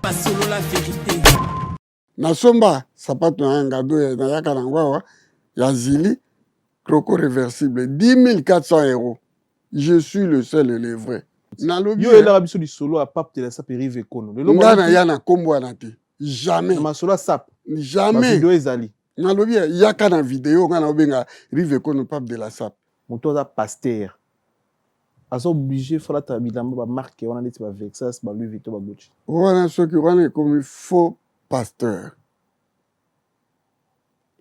Basolola verite. Nasomba sapato na ngado nayaka nango awa ya zili croco reversible 10 400 euros. Je suis le seul et le vrai. Nalobi yo oyelaka biso lisolo ya pape de la sape Rive Ekono. Lelo nga naya na kombo wana te. Jamais. Na masolo ya sape. Jamais. Video ezali. Nalobi yaka na video nga naobenga Rive Ekono pape de la sape. Moto aza pasteur. Aza oblige faut alata bilamba ba marque wana neti ba Vexas, ba Louis Vuitton, ba Gucci. Wana soki wana ekomi faux pasteur.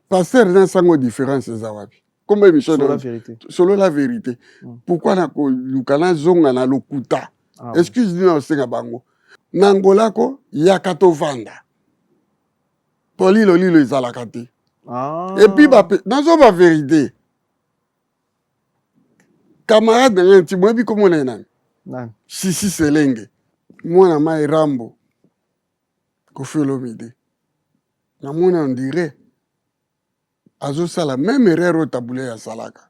Pasteur na sango différence eza wapi? Kombo émission Solo la vérité. Solo la vérité. Mm. Pourquoi na koluka nazonga na lokuta? Ah, Excuse nini osenga bango? Na Angola ko yaka tovanda. Po lilo lilo ezalaka te. Ah. Et puis ba nazo ba vérité. Camarade na ngai nti boyebi kombo na ye nani? Nani? Sisi Selenge. Mwana mai Rambo. Koffi Olomide. Namoni on dirait azosala meme erreur oyo Tabu Ley asalaka.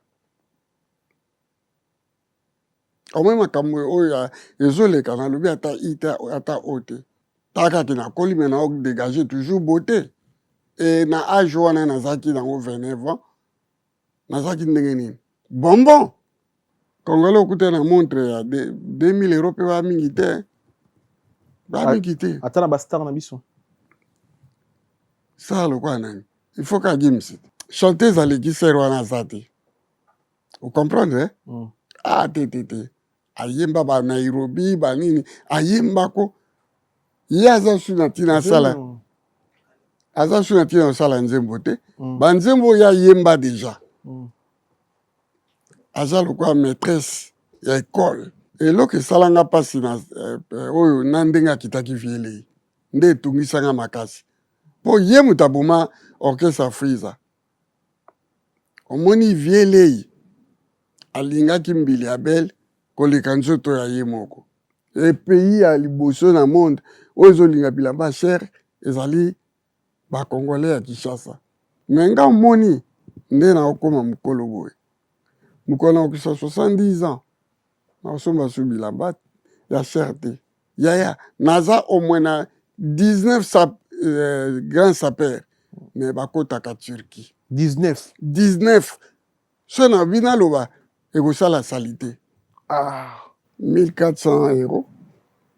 Omoni makambo oyo ezoleka nalobi ata i te ata o te. Tala kaka nakoli me nao dégager toujours beauté. Et na age wana nazalaki nango 29 ans nazalaki ndenge nini? Bonbon. Congolais okuta na montre ya 2000 euros mpe ba mingi te. Ba mingi te. Ata na ba star na biso. Star lokola nani? Il faut ka Gims. Chanteuse aleki sœur wana aza te. O comprendre eh? Mm. Ah te te te. Ayemba ba Nairobi ba nini ayemba ko ye aza su na ntina asala aza su na ntina osala nzembo te Mm. ba nzembo oyo ayemba deja Mm. aza lokola maîtresse ya ekole eloko esala nga mpasi na eh, oyo na ndenge akitaki vielei nde etungisa nga makasi mpo ye moto aboma orchestre Afrisa omoni vielei alingaki mbili ya belle koleka nzoto ya ye moko e pays ya liboso na monde oyo ezolinga bilamba cher ezali ba congolais ya Kinshasa me nga omoni nde naokoma mokolo boye mokolo nakokisa 70 ans nakosomba su bilamba ya cher te yaya naza au moins na 19 sap, grand sapeur me bakotaka Turquie 19 19 so na bino aloba ekosala salite ah. 1400 euros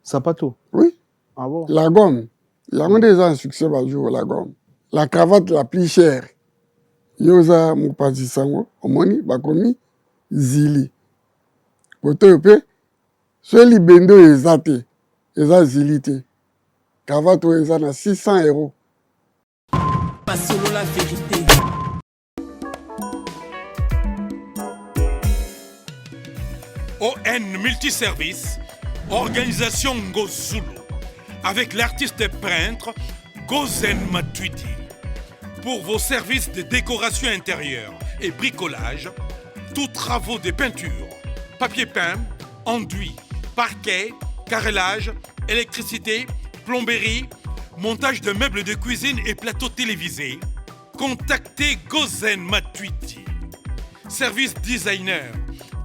sapato oui ah bon? la gomme yango nde eza na succès ba jour la gomme la cravate la plus chère yo oza mopanzi sango omoni bakomi zili kote oyo mpe soki libende oyo eza te eza zili te cravate oyo eza na 600 euros Basolola verite. ON Multiservice, Organisation Ngozulu, avec l'artiste peintre Gozen Matuidi. Pour vos services de décoration intérieure et bricolage, tous travaux de peinture, papier peint, enduit, parquet, carrelage, électricité, plomberie, montage de meubles de cuisine et plateaux télévisés, contactez Gozen Matuidi. Service designer,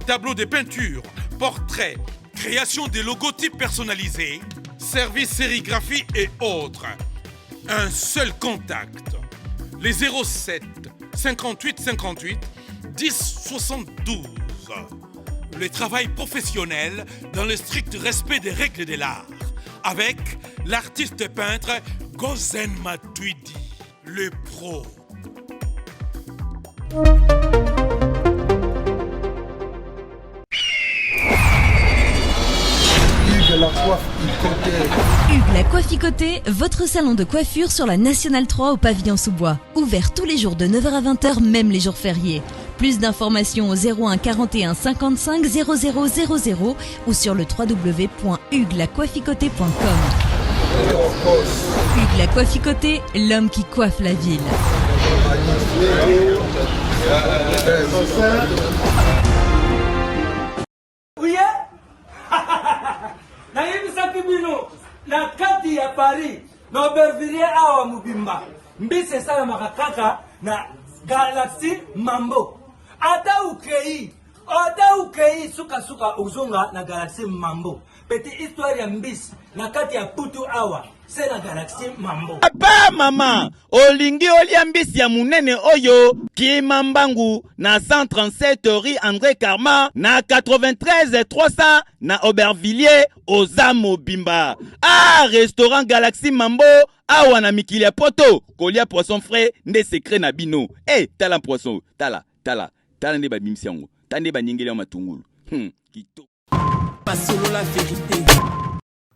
tableau de peinture, portrait, création des logotypes personnalisés, service sérigraphie et autres. Un seul contact. Les 07 58 58 10 72. Le travail professionnel dans le strict respect des règles de l'art. Avec l'artiste peintre Gozen Matuidi, le pro. Hugues la coiffe Hugues la Coiffe votre salon de coiffure sur la Nationale 3 au pavillon sous-bois. Ouvert tous les jours de 9h à 20h, même les jours fériés. Plus d'informations au 01 41 55 00 00 ou sur le www.huguelacoifficoté.com. Hugues la Coiffe l'homme qui coiffe la ville. Uye nayebisaki bino na kati ya Paris na Aubervilliers awa mobimba mbisi esalamaka kaka na Galaxy Mambo. Ata ukei ata ukei sukasuka ozonga na Galaxy Mambo. Petit histoire ya mbisi. na kati ya putu awa se na galaxie mambo. Papa, mama, olingi olia mbisi ya munene oyo? Kima mbangu na 137 rue André Karma na 93 300 na Aubervilliers, oza mobimba. Ah, restaurant Galaxy Mambo awa na mikili ya poto, kolia poisson frais nde secret na bino. Eh, tala poisson, tala, tala, tala nde babimisi yango, tala nde banyingeli yango matungulu. Kitoko. Masolo la vérité.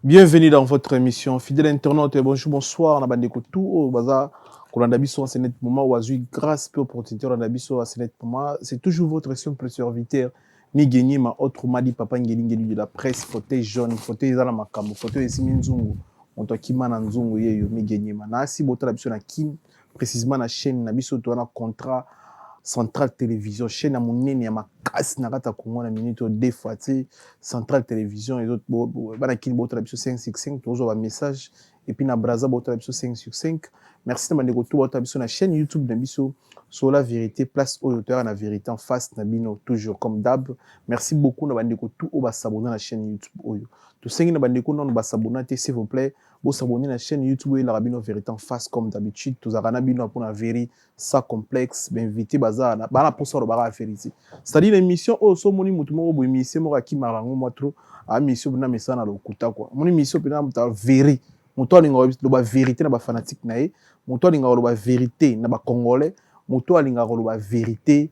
Bienvenue dans votre émission fidèle internaute, bonjour, bonsoir na bandeko tout oyo baza kolanda biso en ce net moment oyo azwi grâce mpe opportunité kolanda biso en ce net moment. C'est toujours votre simple serviteur Miguel Nyema, autrement dit Papa Ngeli Ngeli de la presse, fauteuil jaune, fauteuil eza na makambo, fauteuil esimi nzungu, moto akima na nzungu ye yo Miguel Nyema. Na asi botala biso na Kin, précisément na chaîne na biso to na contrat Central Télévision, chaîne ya monene ya makasi na kati ya Congo na minute oyo deux fois ti Central Télévision ezo bana Kin botala biso 5 sur 5, tozwa ba message et puis na Brazza botala biso 5 sur 5. Merci na bandeko tout botala biso na chaîne YouTube na biso sur la vérité, place oyo toyaka na vérité en face na bino toujours comme d'hab. Merci beaucoup na bandeko tout oyo basabona na chaîne YouTube oyo. Tosengi na bandeko nano basabona te, s'il vous plaît, bosabone na chaîne YouTube oyo elaka bino vérité en face comme d'habitude. Tozalaka na bino mpona vérité sans complexe, bainvité baza na bana mposa balobaka ya vérité, c'est-à-dire émission oyo so omoni motu moko boye, émission moko akimaka yango mwa trop, a mission mpena mesana na lokuta quoi. Omoni mission mpena moto a vérité, moto alingaka koloba vérité na bafanatique na ye, moto alingaka koloba vérité na bacongolais, moto alingaka koloba vérité,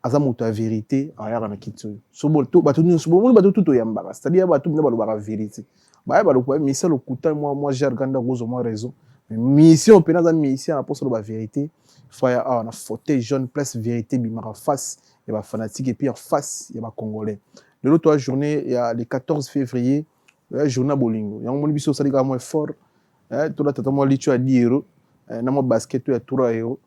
aza moto ya vérité, ayaka na kiti oyo. So bato nyonso bomoni, bato tu toyambaka, c'est-à-dire bato mpena balobaka vérité, baya balokoba mission lokuta mwa genre kanda kozwa mwa raison, mais mission mpena aza mission na mposa loba vérité, faya awa na fauteuil jaune, place vérité bimaka face ya bafanatique et puis en face ya bacongolais. Lelo toa journée ya le 14 février, ya journée ya bolingo. Yango moni biso osali kaka mwa effort, tolata ta mwa litio ya 10 euro na mwa basket oyo ya 3 euro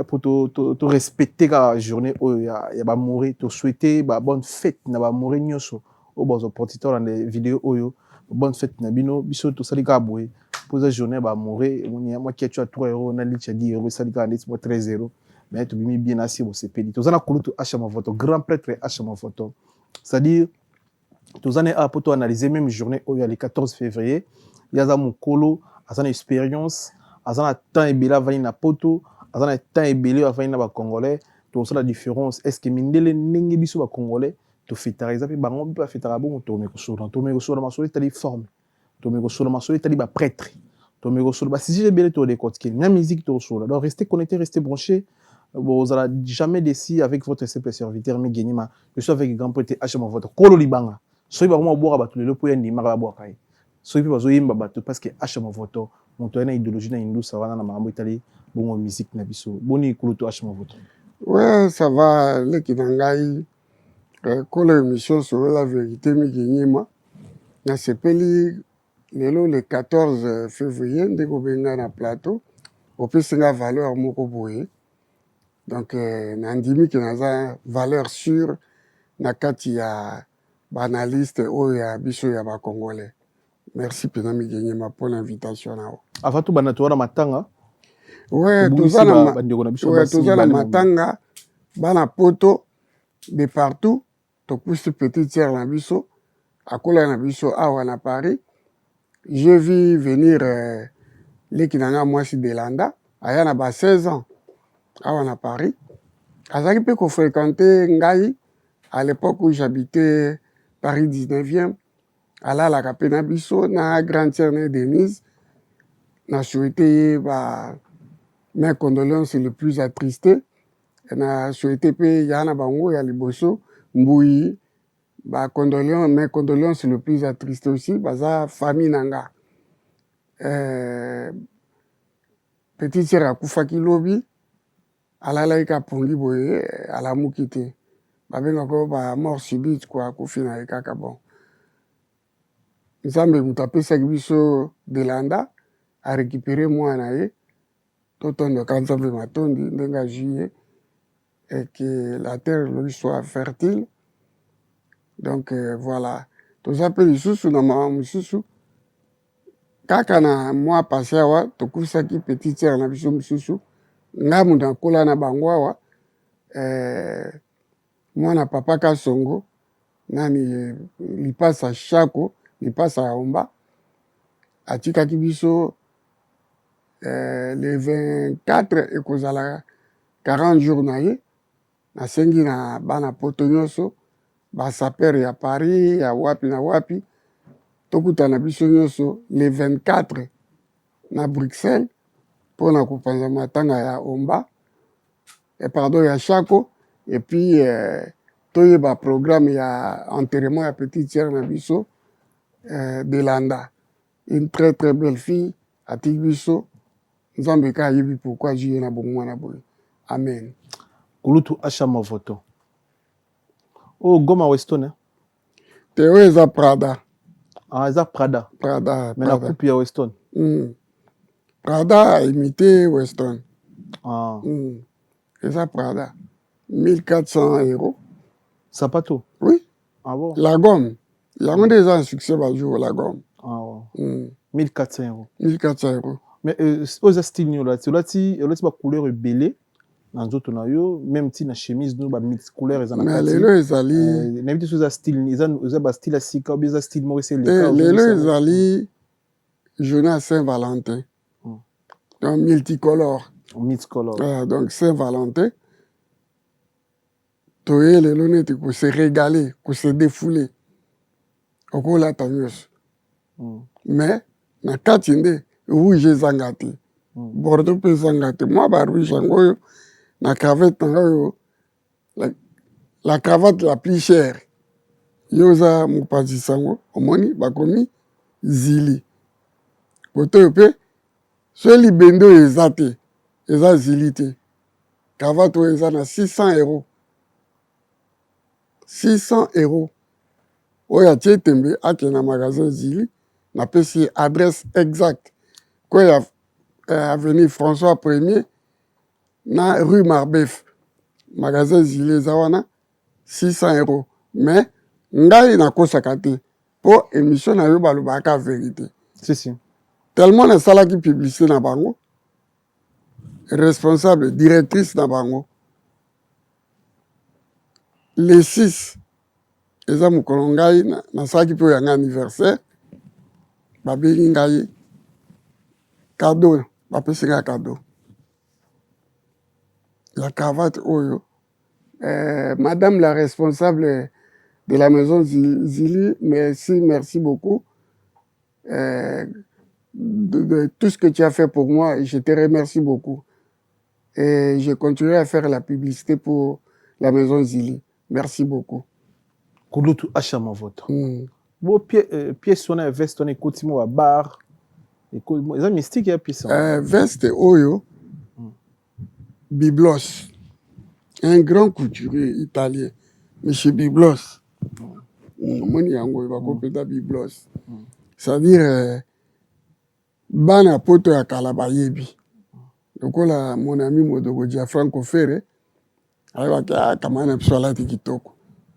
po to respecte kaka journée oyo ya baamoureux. Tosouhaite babonne fête na baamoureux nyonso oyo bazwa opportunité olanda video oyo. Bonne fête na bino. Biso tosali kaka boye mpo eza journée ya baamoureux. Omoni mwa ketio ya 3 euro na litio ya 10 euro esali kaka ndeti mwa 13 euro, mais tobimi bien asi bosepeli. Toza na kulutu Asha Mavoto, grand prêtre Asha Mavoto, c'est-à-dire toza na awa mpo toanalyse même journée oyo ya le 14 février. Ye aza mokolo, aza na expérience, aza na temps ebele avandi na poto, aza na temps ebele oyo avandi na bacongolais. Tokosala différence, est ce que mindele ndenge biso bacongolais tofetaka eza mpe bango mpe bafetaka bongo? Tokomi kosolola, tokomi kosolola masolo etali forme, tokomi kosolola masolo etali baprêtre, tokomi kosolola basujet ebele, todécortiquer na musique tokosolola. Donc restez connectés, restez branchés, bozala jamais déçus avec votre simple serviteur Miguel Nyema. Je suis avec grand prêtre H Mavoto, kolo libanga. Soki bakoma kobwaka bato lelo mpo ya ndimaka babwaka ye, soki mpe bazoyemba bato, parce que H Mavoto moto aye na idéologie na indusa wana na makambo etali bongo musique na biso. Boni kulutu H Mavoto? Ouais, ça va, leki na ngai, kolo émission sur la vérité Miguel Nyema. Nasepeli lelo le 14 février ndenge obenga na plateau, opesi nga valeur moko boye. Donc nandimi ke naza valeur sûre na kati ya baanalyste oyo ya biso ya bacongolais. Merci mpena Miguel Nyema mpona invitation na yo. Avant tobanda, toza na matanga. Ouais, tobungisi toza na bandeko na biso ouais, basi toza na mibale. Matanga bana poto de partout. Topusi petite sœur na biso, akola na biso awa na Paris. J'ai vu venir leki na nga mwasi Delanda, aya na ba 16 ans awa na Paris. Azalaki mpe kofréquente ngai à l'époque où j'habitais Paris 19e. Alalaka mpe na biso na grande sœur na Denise. Na souhaité ye ba mes condoléances le plus attristé. Na souhaité mpe ya na bango ya liboso Mbui ba condoléances, mes condoléances le plus attristé aussi. Baza famille na nga. Petite sœur akufaki lobi, alalaki ka pongi boye, alamuki te. Babengaka ba mort subite quoi, akufi na ye kaka. Bon, Nzambe moto apesaki biso Delanda, arécupéré mwana na ye. Totondaka Nzambe matondi ndenge azwi ye et que la terre lui soit fertile. Donc voilà, toza mpe lisusu na mama mosusu kaka na mois passé awa, tokufisaki petite sœur na biso mosusu. Nga moto nakola na bango awa, mwana papa Kasongo nani, Lipasa Shako, Lipasa ya Omba. Atikaki biso eh, le 24 ekozala 40 jours na ye. Nasengi na bana poto nyonso, ba sapeurs ya Paris, ya wapi na wapi, tokutana biso nyonso le 24 na Bruxelles mpo na kopanza matanga ya Omba, eh, pardon ya Shako, et puis eh, toyeba programme ya enterrement ya petite sœur na biso eh, Delanda, une très très belle fille, atiki biso Nzambe kaka ayebi pourquoi azwi ye na bomwana boye. Amen. Kulutu Asha Movoto. Oyo Goma Weston hein? Te oyo eza Prada. Ah, eza Prada. Prada. Mais na coupe ya Weston. Prada a imité Weston. Ah. Eza Prada. 1400 euros. Sapato? Oui. Ah bon? La gomme. Yango nde eza un succès ba jour la gomme. Ah ouais. 1400 euros. 1400 euros. Mais oyo eza style nini olati? Olati olati ba couleur ebele na nzoto na yo, même ti na chemise no ba mix couleur eza na Mais kati. lelo ezali Nayebi te soki eza style nini, eza eza ba style ya sika ou bien eza style moko esi te eleka lelo ozongisi yango. ezali journée ya Saint Valentin. Donc multicolore. Multicolore. Donc Saint Valentin toye lelo neti ko se regaler, ko se defouler. Okolata nyonso. Mais na kati nde rouge ezanga te. Bordeaux mpe ezanga te. Mwa ba rouge yango oyo na cravate na ngai oyo la cravate la plus chère. Yo oza mopanzi sango omoni bakomi zili. Kote oyo mpe soki libende oyo eza te eza zili te. Cravate oyo eza na 600 euros. 600 euros. Oyo atie tembe akende na magasin Zili, napesi ye adresse exacte coin ya avenue François Premier na rue Marbeuf. Magasin Zili eza wana 600 euros. Mais ngai nakosaka te po émission na yo balobaka verite. Si si. Tellement nasalaki publicité na bango, responsable directrice na bango le 6 eza mokolo ngai nasalaki mpe oyo ya ngai anniversaire, babengi ngai cadeau, bapesi ngai cadeau ya cravate oyo. Madame la responsable de la maison Zili, merci, merci beaucoup de tout ce que tu as fait pour moi, je te remercie beaucoup. Et je continuerai à faire la publicité pour la maison Zili. Merci beaucoup. Kulutu Asha Mavoto. Bo pièce wana ya veste wana ekoti mwa ba bar, eza mystique ya pièce wana. Veste oyo Biblos, un grand couturier italien, monsieur Biblos. Omoni yango oyo bakopeta Biblos. C'est-à-dire bana poto ya kala bayebi. Lokola mon ami Modogo Gianfranco Ferre ayebaki ah, kamana na biso alati kitoko.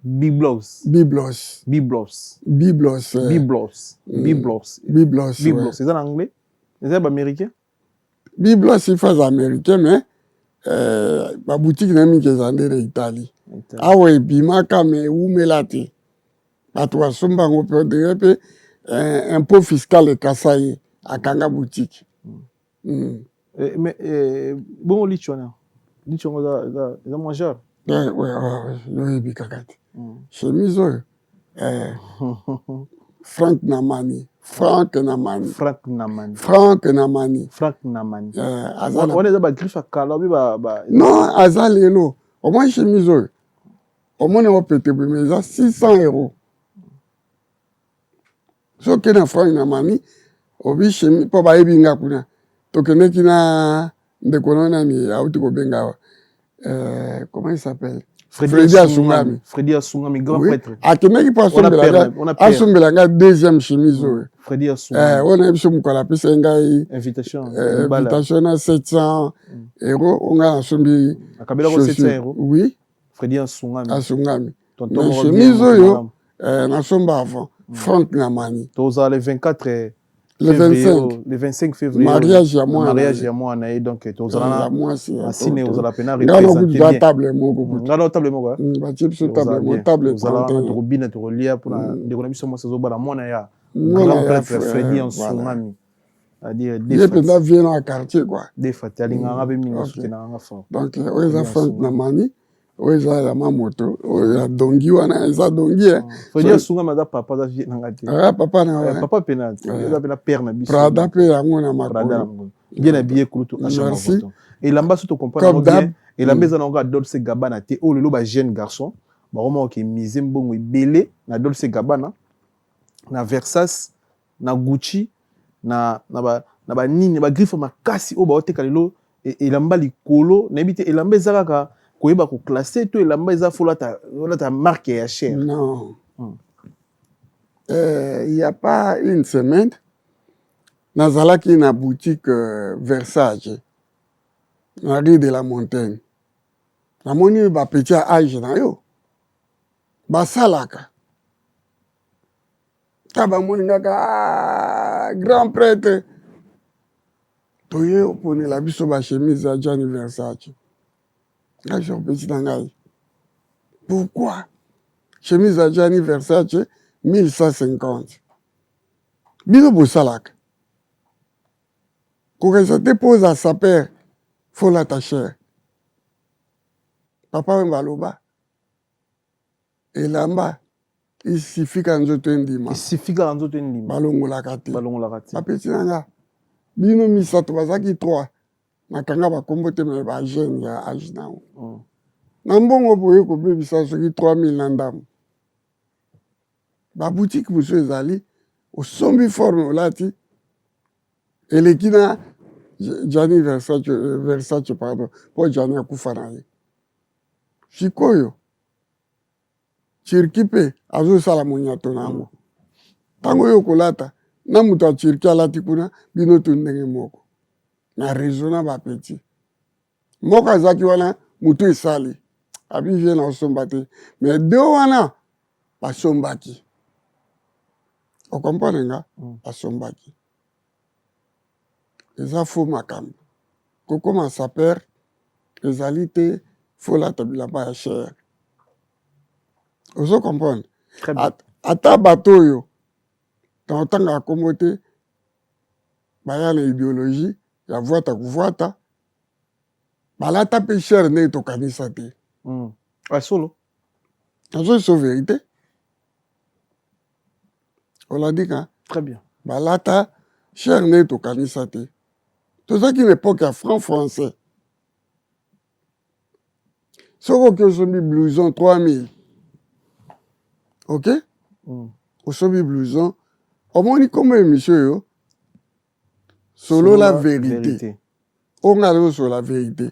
Biblos. Biblos. Biblos. Biblos. Biblos. Biblos. Biblos. Biblos. Eza na anglais? Eza ba américain? Biblos il faut aza américain mais ba boutique na mingi eza nde na Italie. Awa ebimaka mais ewumela te. Bato basomba yango mpe on dirait mpe impôt fiscal ekasa ye akanga boutique. Mais bongo licho wana? Licho yango eza mwa genre? Yo oyebi kaka te. Chemise oyo Frank Namani, Frank Namani. Frank Namani. Frank Namani. Frank Namani. Wana eza ba griffe ya kala obi ba Non, aza lelo. Omoni chemise oyo? Omoni yango pete boye mais eza 600 euros. Soki na Frank Namani obi chemise mpo bayebi nga kuna. Tokendeki na ndeko na nani auti kobenga awa. Comment il s'appelle? Freddy Asungami. Freddy Asungami, grand prêtre. Akendeki mpo asombela ngai deuxième chemise oyo. Freddy Asungami. Oyo nayebi so mokolo apesaki ngai invitation. Invitation na 700 euros oyo ngai nasombi. Akabelako 700 euros. Oui. Freddy Asungami. Asungami. Mais chemise oyo nasomba avant. Frank Namani. Tozala le 24 le 25 le 25 février mariage ya mwana mariage ya mwana ye donc tozala na mwasi na sine ozala pena représenter bien nga table moko nga na table moko batie biso table moko table ozala wana tokobina tokolia mpona ndeko na biso mwasi azobala mwana ya grand prêtre Freddy Ansungami. Ye mpenza vie na quartier quoi. Defati alingaka nga mpe mingi, asutenaka nga fort. Donc oyo eza Frank na mani, oyo eza ya mamoto, oyo ya dongi wana eza dongi. Fredi asungami, aza papa, aza vie na nga te. Ah, papa na papa pena eza pena père na biso. Prada mpe yango na makolo. Bien habillé, kulutu. Merci. Elamba so tocomprendre yango bien, elamba eza nango Dolce Gabbana te. Oyo lelo bajeune garçon bakoma oke mise mbongo ebele na Dolce Gabbana, na Versace, na Gucci, na banini, bagriffe makasi oyo baoteka lelo. Elamba likolo nayebi te, elamba eza kaka koyeba koclasser to elamba eza faut olata marque ya cher? Non. Il y a pas une semaine, nazalaki na boutique Versace na rue de la Montagne. Namoni bapetits ya âge na yo basalaka ta, bamoni kaka: "Ah, grand prêtre, toye oponela biso bachemise ya Gianni Versace." Ngai so petit na ngai, pourquoi chemise ya Gianni Versace 1150? Bino bosalaka kokesa te mpo oza sapeur, faut olata cher. Papa oyo baloba elamba isifika nzoto endima. Esifikaka nzoto endima. Balongolaka te. Balongolaka te. Bapetits na nga, bino misato bazalaki trois, nakanga bakombo te, mais bajeune ya âge nango na mbongo boye kobebisa soki 3000 na ndambo. Baboutique mosusu ezali, osombi forme, olati, eleki na Gianni Versace, Versace pardon, mpo Gianni akufa na ye. Sikoyo Turquie mpe azosala monyato na yango. Ntango oyo kolata na moto ya Turquie alati kuna, bino to ndenge moko. Na réseau na bapetits, moko azalaki wana, moto esali abi vie na osomba te, mais de wana basombaki. Ocomprendre nga? Basombaki. Eza faux makambo. Kokóma sapeur ezali te faut olata bilamba ya cher. Ozo comprendre? Ata bato oyo na otangaka kombo te, baya na idéologie ya vwata kovwata, balata mpe cher ndenge tokanisa te. Solo. Nazoso vérité, olandi ka? Très bien. Balata cher ndenge tokanisa te. Tozalaki na époque ya franc français. Soki oki osombi blouson 3000, ok? Osombi blouson, omoni kombo émission oyo, Solola Vérité. Oyo ngai azosola vérité,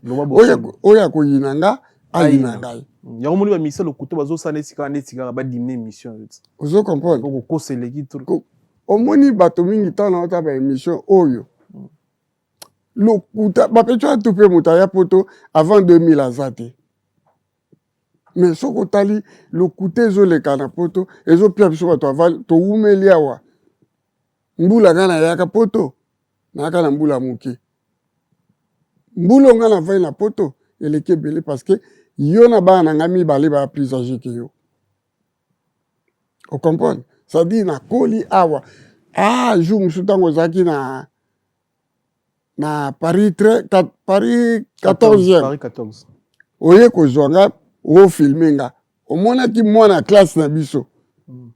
oyo akoyina nga, ayina ngai. Yango moni bamisa lokuta bazosala esika neti kaka badimine émission. Ozo comprendre? Kokosa eleki trop. Omoni bato mingi, ntango naota baémission oyo, lokuta bapetits atu mpe moto aya poto avant 2000 aza te. Mais soki otali lokuta ezoleka na poto, ezopia biso bato avant towumeli awa. Mbula ngai nayaka poto, nayaka na mbula moke. Mbula oyo ngai navandi na poto eleki ebele, parce que yo na bana na ngai mibale baya plus âgé que yo. Ocomprendre? C'est-à-dire nakoli awa. Ah, jour mosusu ntango ozalaki na Paris, Paris 14e, Paris 14. Oye kozwa nga, ofilme nga, omonaki mwana classe na biso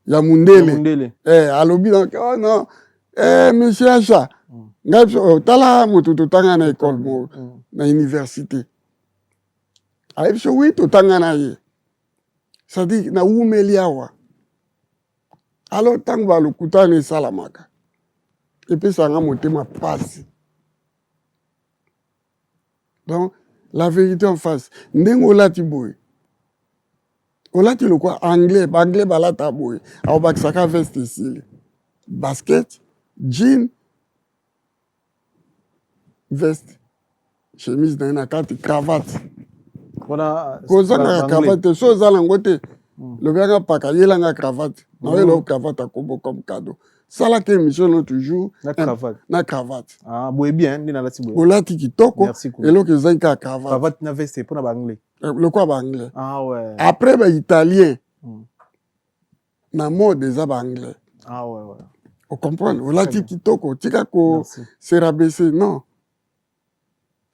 ya mundele. Mundele. Alobi donc: "Oh non, monsieur Acha." Ngai biso: "Oh, tala moto totanga na école moko, na université." Ayebi biso: "Oui, totanga na ye." C'est-à-dire nawumeli awa. Alors ntango balokuta wana esalamaka, epesaka motema pasi. Donc la vérité en face, ndenge olati boye, olati lokwa anglais. Baanglais balata boye, akobakisaka veste, esili, basket, jean, veste, chemise na ye na kati, cravate. Wana kozangaka cravate te. So oza nango te, lobelanga paka, yelanga cravate naoyela cravate akombo comme cadeau. Salaka émission no toujours na cravate. Na cravate. Ah, boye bien nde nalati boye. Olati kitoko. Merci. Eloko ezangi kaka cravate. Cravate na veste mpona baanglais. Lokola baanglais. Ah ouais. Après baitalien na mode eza baanglais. Ah ouais. Ocomprendre, olati kitoko, tika ko se rabaisser, non.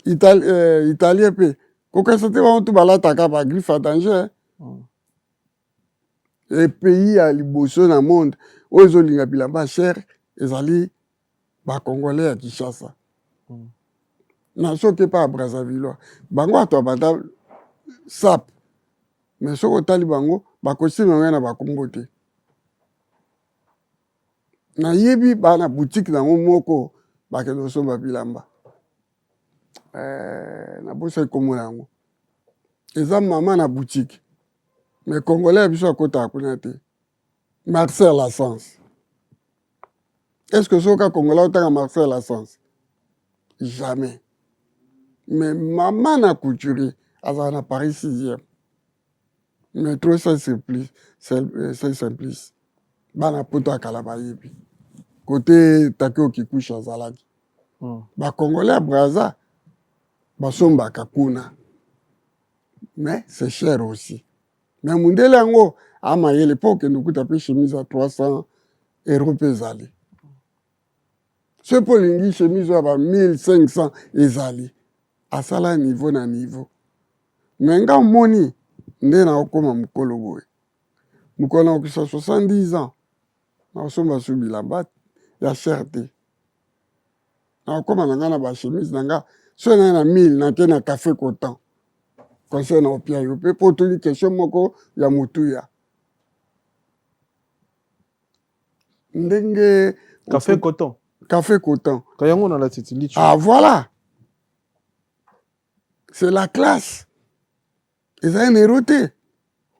Itali, euh, italien mpe kokasa te, bango tu balataka ba griffe ya danger. E pays ya liboso na monde oyo ezolinga bilamba cher ezali bacongolais ya Kinshasa. Na soki epa ya Brazzavillois, bango bato babanda sap, mais soki otali bango, bacostume yango na bakombo te. Nayebi bana boutique nango moko bakende kosomba bilamba, eh, nabosaki kombo na yango, eza mama na boutique, mais congolais ya biso akotaka kuna te. Marcel Assens, est ce que soki ka congolais otanga Marcel Assens? Jamais. Mais mama na couturier azala na Paris 6e, métro Saint-Simplice, Saint-Simplice. Bana poto ya kala bayebi kote Takeo Kikushi azalaki. Bacongolais ya Braza basombaka kuna, mais c'est cher aussi. Mais mundele yango amayele mpo okende okuta mpe chemise ya 300 euro mpe ezali. Soki mpo olingi chemise oyo ya ba 1500 ezali, asala niveau na niveau. Mais nga omoni nde naokóma mokolo boye, mokolo nakokisa 70 ans, nakosomba su bilamba ya cher te. Nakokóma na ngai na bachemise na nga, soki naye na 1000, nake na Café Coton. Conseil na opia yo mpe mpo otuni question moko ya motuya ndenge Café Coton. Café Coton. Ka yango nalati ti lichu. Ah voilà, c'est la classe, eza un euro te.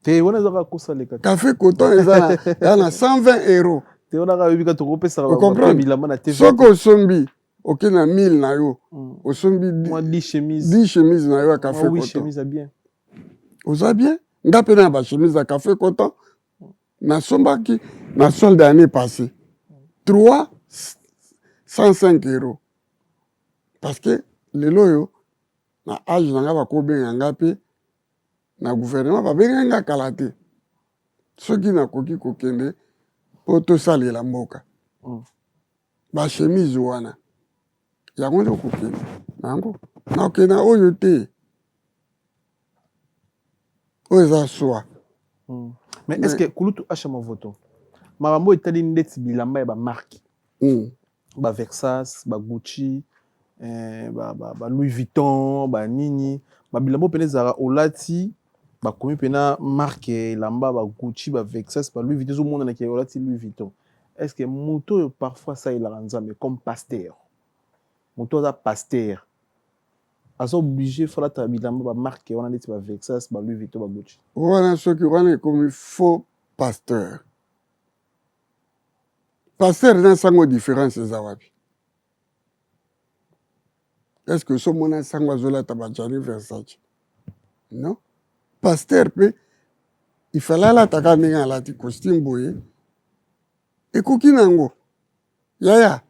Te, wana ezaka kosaleka. Café Coton eza na 120 euro. Te, wana kaka oyebi ka tokopesaka Ocomprendre? bilamba na TV. Soki osombi, oke na 1000 na yo, osombi mwa 10 chemise, 10 chemise na yo ya Café mwa 8 Coton, chemise ya bien. Oza bien. Nga mpe na bachemise ya Café Coton nasombaki na solde année passée 3 105 euros, parce que lelo oyo na age na nga bakobenga nga mpe na gouvernement, babengai nga kala te soki nakoki kokende mpo tosalela mboka. Bachemise wana yango nde okokende na yango, nakokende na oyo te, oyo eza soi. Mais est ce que kulutu Asha Mavoto, makambo oyo etali ndeti bilamba ya bamarque, baVersace, baGucci, eh, ba Louis Vuitton, banini, babilamba oyo mpena ezalaka olati bakomi mpena marque elamba, baGucci, baVersace, baLouis Vuitton, ezomonanaki olati Louis Vuitton, est ce que moto oyo parfois asalelaka Nzambe comme pasteur, moto aza pasteur, aza obligé faut alataka bilamba bamarque wana neti baVersace, baLouis Vuitton, baGucci? Wana soki wana ekomi faux pasteur. Pasteur na sango, différence eza wapi? Est ce que osomona sango azolata baGianni Versace? Non. Pasteur mpe ifale alataka ndenge alati costume boye, ekoki nango. Yaya,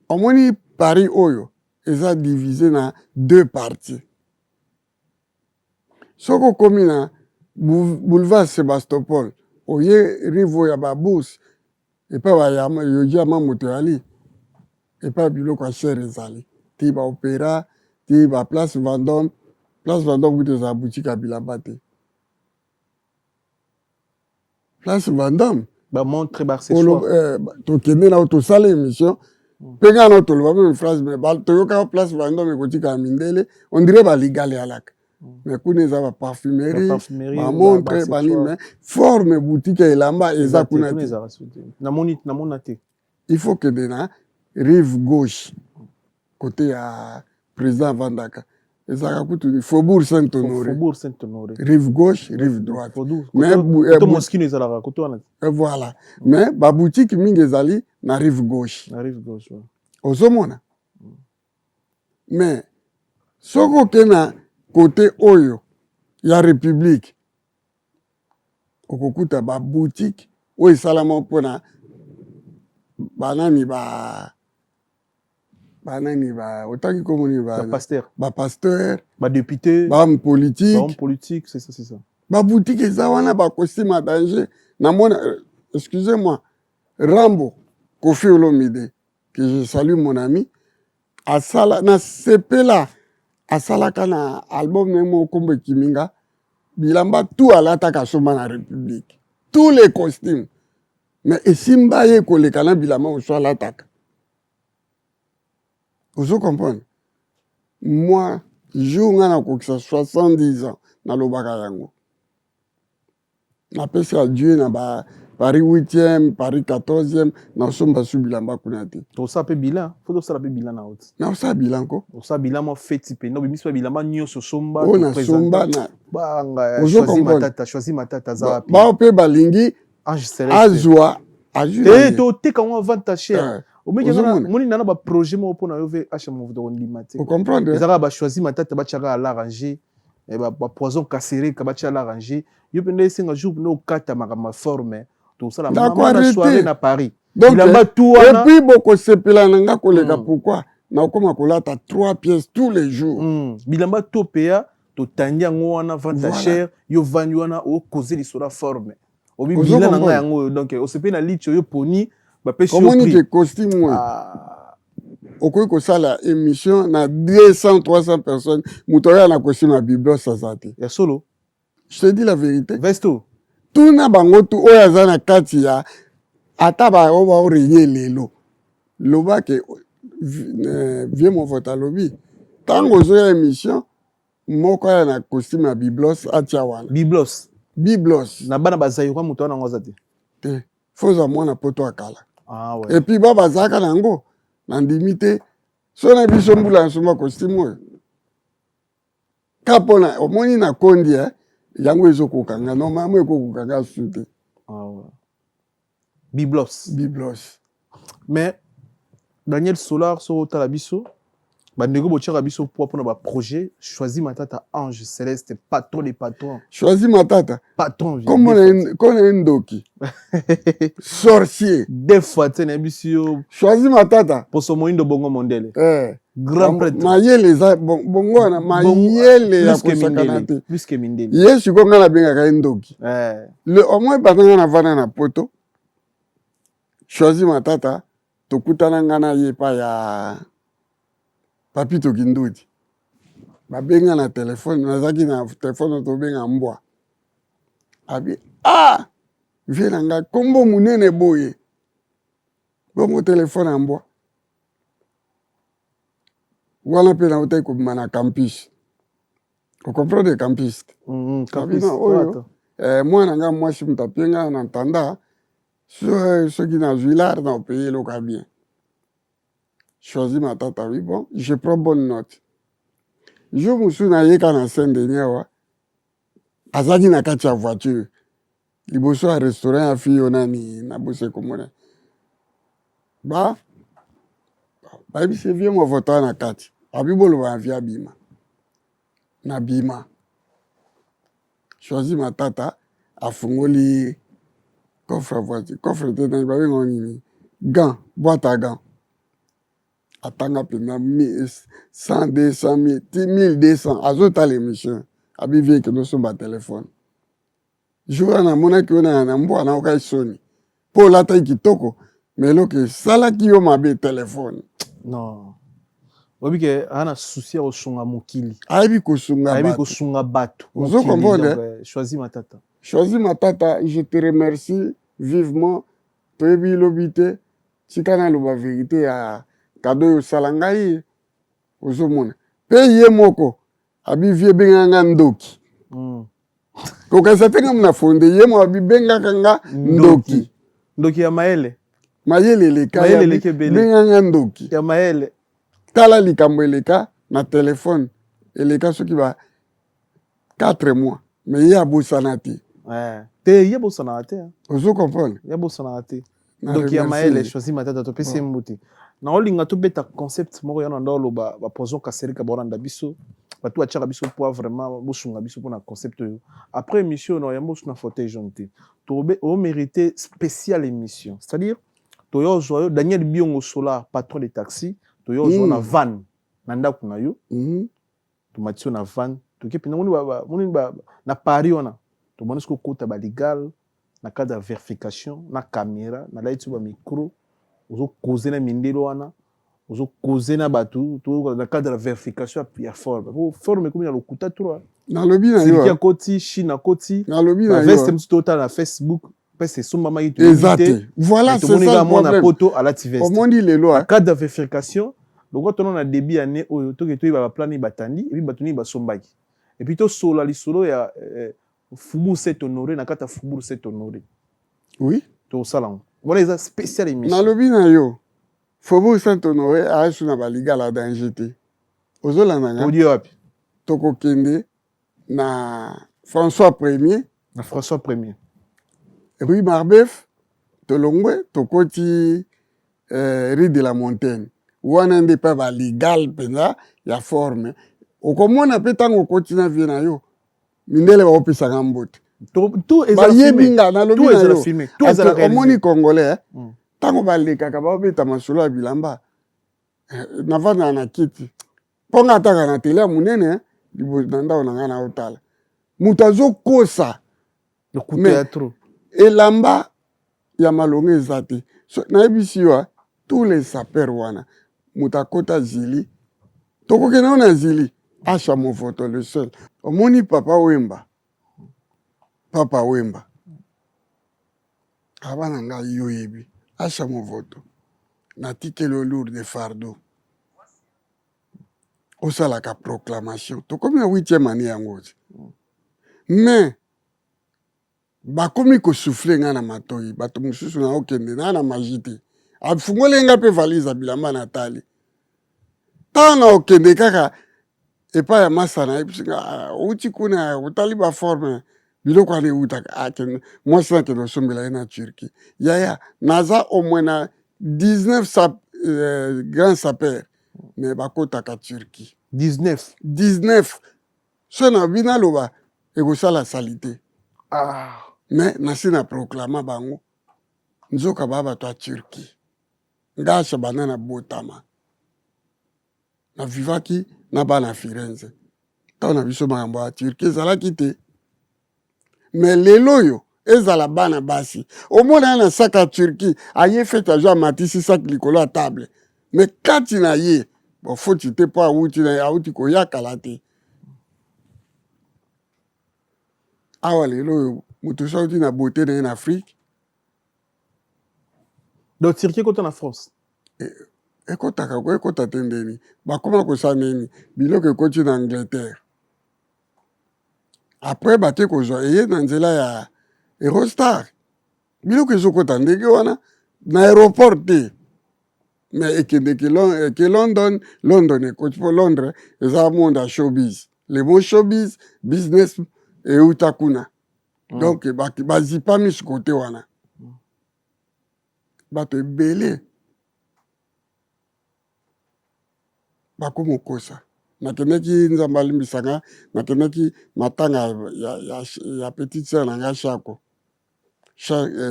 omoni Paris oyo eza divisé na deux parties. Soki okomi na boulevard Sébastopol, oye rive oyo ya babourse, epai bayama Yohji Yamamoto eyali, epai biloko ya cher ezali ti baopéra, ti baplace Vendôme. Place Vendôme kutu ezala boutique ya bilamba te, place Vendôme. Bamontre, baaccessoire. Tokende na tosala émission mpe ngai na toloba même phrase, mais toyokaka place Vendôme ekotikala mindele, on dirait baligale alaka, mais kuna eza baparfumerie, bamontre, banini, mais forme boutique ya elamba eza kuna te. Namona te. Il faut kende na rive gauche, côté ya président avandaka, ezalaka kutu Faubourg Saint Honoré. Faubourg Saint Honoré. Rive gauche, rive droite. Mais Moschino ezalaka kote wana. Voilà, mais baboutique mingi ezali na rive gauche. Na rive gauche. Ozomona, mais soki oke na côté oyo ya République, okokuta baboutique oyo esalama mpona banani, ba banani, ba otangi komoni. Bapasteur. Bapasteur. Badéputé. Bahomme politique. Bahomme politique, c'est ça, c'est ça. Baboutique eza wana, bacostume ya danger. Namona, excusez moi. Rambo Koffi Olomide, que je salue mon ami, asala nasepela asalaka na album na ye moko nkombo ekimi nga, bilamba tout alataka asomba na République, tous les costumes, mais esimba ye koleka na bilamba mosusu alataka. Ozo comprendre? Moi, jour nga nakokisa 70 ans, nalobaka yango. Napesi adieu na ba Paris 8e, Paris 14e, nasomba su bilamba kuna te. Tosala mpe bilan, fo tosala mpe bilan na yo ti. Nakosala bilan ko. Osala bilan mwa feti mpenza, obimisi mpe bilamba nyonso osomba. Oyo nasomba na banga. Ozo Choisi comprendre? Matata, Choisi Matata aza wapi? Bao mpe balingi Ange Celeste. Azwa azwi na Te ye. toteka yango avant ta cher. Eh, ozomona? Omoni nana ba projet moko mpona yo ve H Movoto kondima te. Ocomprendre? Ezalaka ba Choisi Matata batiaka ala ranger ba poison kasereka batia ala ranger. Yo mpe nde esenga jour mpe okata makambo ya forme tosala Ndako mama na arrêté. soirée na Paris. Donc, bilamba tu wana. Et puis bokosepela na nga koleka. Pourquoi nakoma kolata trois pièces tous les jours? Bilamba to peya totandi yango wana vente Voilà. cher. Yo vandi wana okoze lisolo ya forme obi Ozo bilan na ngai comprendre? yango oyo. Donc osepeli na lichi oyo poni bapesi yo Omoni prix. ke costume oyo Ah, okoki kosala émission na 200 300 personnes, moto oyo na costume ya Biblos aza te. Ya solo. Je te dis la vérité. Veste oyo. Tuna bango tu oyo aza na kati ya ata baoyo baorenye lelo, loba ke vieux Movoto alobi ntango ozoya émission moko aya na costume ya Biblos atia wana. Biblos. Biblos. Na bana bazairwa moto wana yango aza te. Te, fo ozwa mwana poto ya kala. Ah, ouais. Et puis ba bazalaka na yango, nandimi te so na biso mbula nasomba costume oyo ka mpona omoni na kondi eh, yango ezokoka nga normalement, ekokoka nga su te. Ah, ouais. Biblos. Biblos. Mais Daniel Solar, soki otala biso bandeko botiaka biso poids mpona baprojet Choisi Matata, Ange Céleste, patron des patrons. Choisi Matata. Patron. Kombo na ye ndoki, sorcier. Deux fois te nayebisi yo. Choisi Matata. Poso moyindo, bongo mondele. Eh. Grand prêtre. Mayele eza bongo wana, mayele ya kosakana te. Plus que mindele. Ye sikoyo ngai nabengaka ye ndoki. Eh. Le au moins banda ngai navanda na poto, Choisi Matata tokutana ngai na ye epai ya Papito Kindudi, babenga na telefone, nazalaki na telefone, tobenga mbwa abi ah vieux na ngai, kombo monene boye, bongo telefone ya mbwa wana mpe nautaki kobima na campus. Ocomprendre campus? Campus. Abina oyo mwana ngai mwasi moto apie ngai na ntanda, soki nazwi lar na opeye eloko ya bien. Choisi Matata, oui, bon, je prends bonne note. Jour mosusu nayeka na Saint Denis awa, azalaki na kati ya voiture liboso ya restaurant ya fille oyo nani nabosi ekomona ba bayebisi vieux Movoto na kati abi boloba na vieux abima na bima. Choisi Matata afungoli coffre ya voiture, coffre te, nani babenga nini, gant, boîte à gant, atanga mpenza 100 200 1000 ti 1200. Azotala émission, abi vieux kende osomba telefone. Jour wana namonaki yo na mbwa, naokaki soni mpo olataki kitoko, mais eloko esalaki yo mabe telefone. Non, oyebi ke aza na souci ya kosunga mokili. Ayebi kosunga. Ayebi bato. Kosunga bato. Ozo mokili, comprendre? Donc, Choisi Matata. Choisi Matata, je te remercie vivement. Toyebi lobi te, tika naloba vérité ya kado oyo osala ngai. Ozomona mpe ye moko abi vieux ebengaka nga ndoki. Kokanisa te nga na fonde ye moko abibengaka nga ndoki. Ndoki ya mayele. Mayele eleka. Mayele eleki ebele. Bengaka nga ndoki ya mayele. Tala likambo eleka na telefone, eleka soki ba 4 mois, mais ye abosana te. Eh, te, ye bosanaka te. Ozo comprendre? Ye bosanaka te. Na Ndoki ya remercie mayele. ye. Choisi Matata, topesi ye mbote. Na olinga tobeta concept moko yana nda oloba bapoison kasereka baolanda biso, bato batiaka biso poids, vraiment bosunga biso mpona concept oyo. Après émission na oyamba osu na fauteuil jaune te, omérité spéciale émission, c'est-à-dire toyo ozwa yo Daniel Biongo Solar, patron de taxi, toyo ozwa na van na ndako na yo. Tomati yo na van, toke mpenza moni na Paris wana, tomoni soki okota baligal. Na cadre ya verification na camera na laiti ba micro ozo causer na mindele wana ozo causer na batu to na cadre ya verification ya forme po forme ekomi na lokuta trop. Nalobi na yo. Turquie akoti, Chine akoti. Nalobi na yo. Ba veste mosusu totala na Facebook pese esombamaki toyebi te. Voilà, c'est ça le mwana poto alati veste. Omoni lelo. Na cadre ya verification lokola tona na début ya année oyo toke toyeba ba plan nini batandi et puis bato nini basombaki. Et puis tosolola lisolo ya Faubourg Saint Honore na kati ya Faubourg Saint Honore. Oui. Tosala yango. Wana eza spécial émission. Nalobi na yo. Faubourg Saint Honore asu na baligala danger te. Ozolanda nga? Odi wapi? Tokokende na François Premier. Na François Premier. Rue Marbeuf, tolongwe tokoti rue de la Montagne. Wana nde pa ba legal mpenza ya forme. Okomona mpe ntango okoti na vie na yo, mindele baopesaka mbote. Bayebi nga, nalobi na yo. Omoni congolais, ntango balekaka baobeta masolo ya bilamba, navandaka na kiti mpo nga ataka na tele ya monene na ndako na ngai naotala moto azokosa elamba ya malonga eza te. So, nayebisi yo, tous les sapeurs wana moto akota zili, tokokende ngo na zili Asha Movoto le seul. Omoni Papa Wemba, Papa Wemba aba na ngai, yo oyebi Asha Movoto, natikeli yo lourde fardeau, osalaka proclamation, tokomi na 8e année yango ti, mais bakomi kosouffle ngai na matoi, bato mosusu na okende na na magie te, afungoli ngai mpe valise ya bilamba, natali ntango na okende kaka epai ya masa na ye, biso outi kuna, otali baforme biloko wana eutaka, mwasi nakende osombela ye na Turquie. Yaya, naza au moins na 19 grand sapeur, mais bakotaka Turquie. 19? 19. So na bino aloba ekosala sali te. Mais nasi na proclama bango, nzoka baa bato ya Turquie. Nga Asha, banda na botama navivaki na bana Firenze, ntango na biso makambo ya Turquie ezalaki te. Mais lelo oyo ezala bana basi, omona ye na saki ya Turquie, aye fete, azwi, amatisi saki likolo ya table, mais kati na ye bafoti te mpo awuti na ye, awuti koya kala te awa. Lelo oyo moto so auti na beauté na ye na Afrique. Donc Turquie ekota na France? Ekotaka ko ekota te ndeni bakoma kosala nini, biloko ekoti na Angleterre, après bate kozwa eye na nzela ya Eurostar. Biloko ezokota ndenge wana na aéroport te, mais ekendeki eke London, London ekoti, mpo Londres eza monde ya showbiz. Le mot showbiz, business euta kuna. Donc bazipa miso kote wana, bato ebele bakomokosa. Nakendaki, Nzambe alimbisanga, nakendaki matanga ya petite sœur na nga Shako,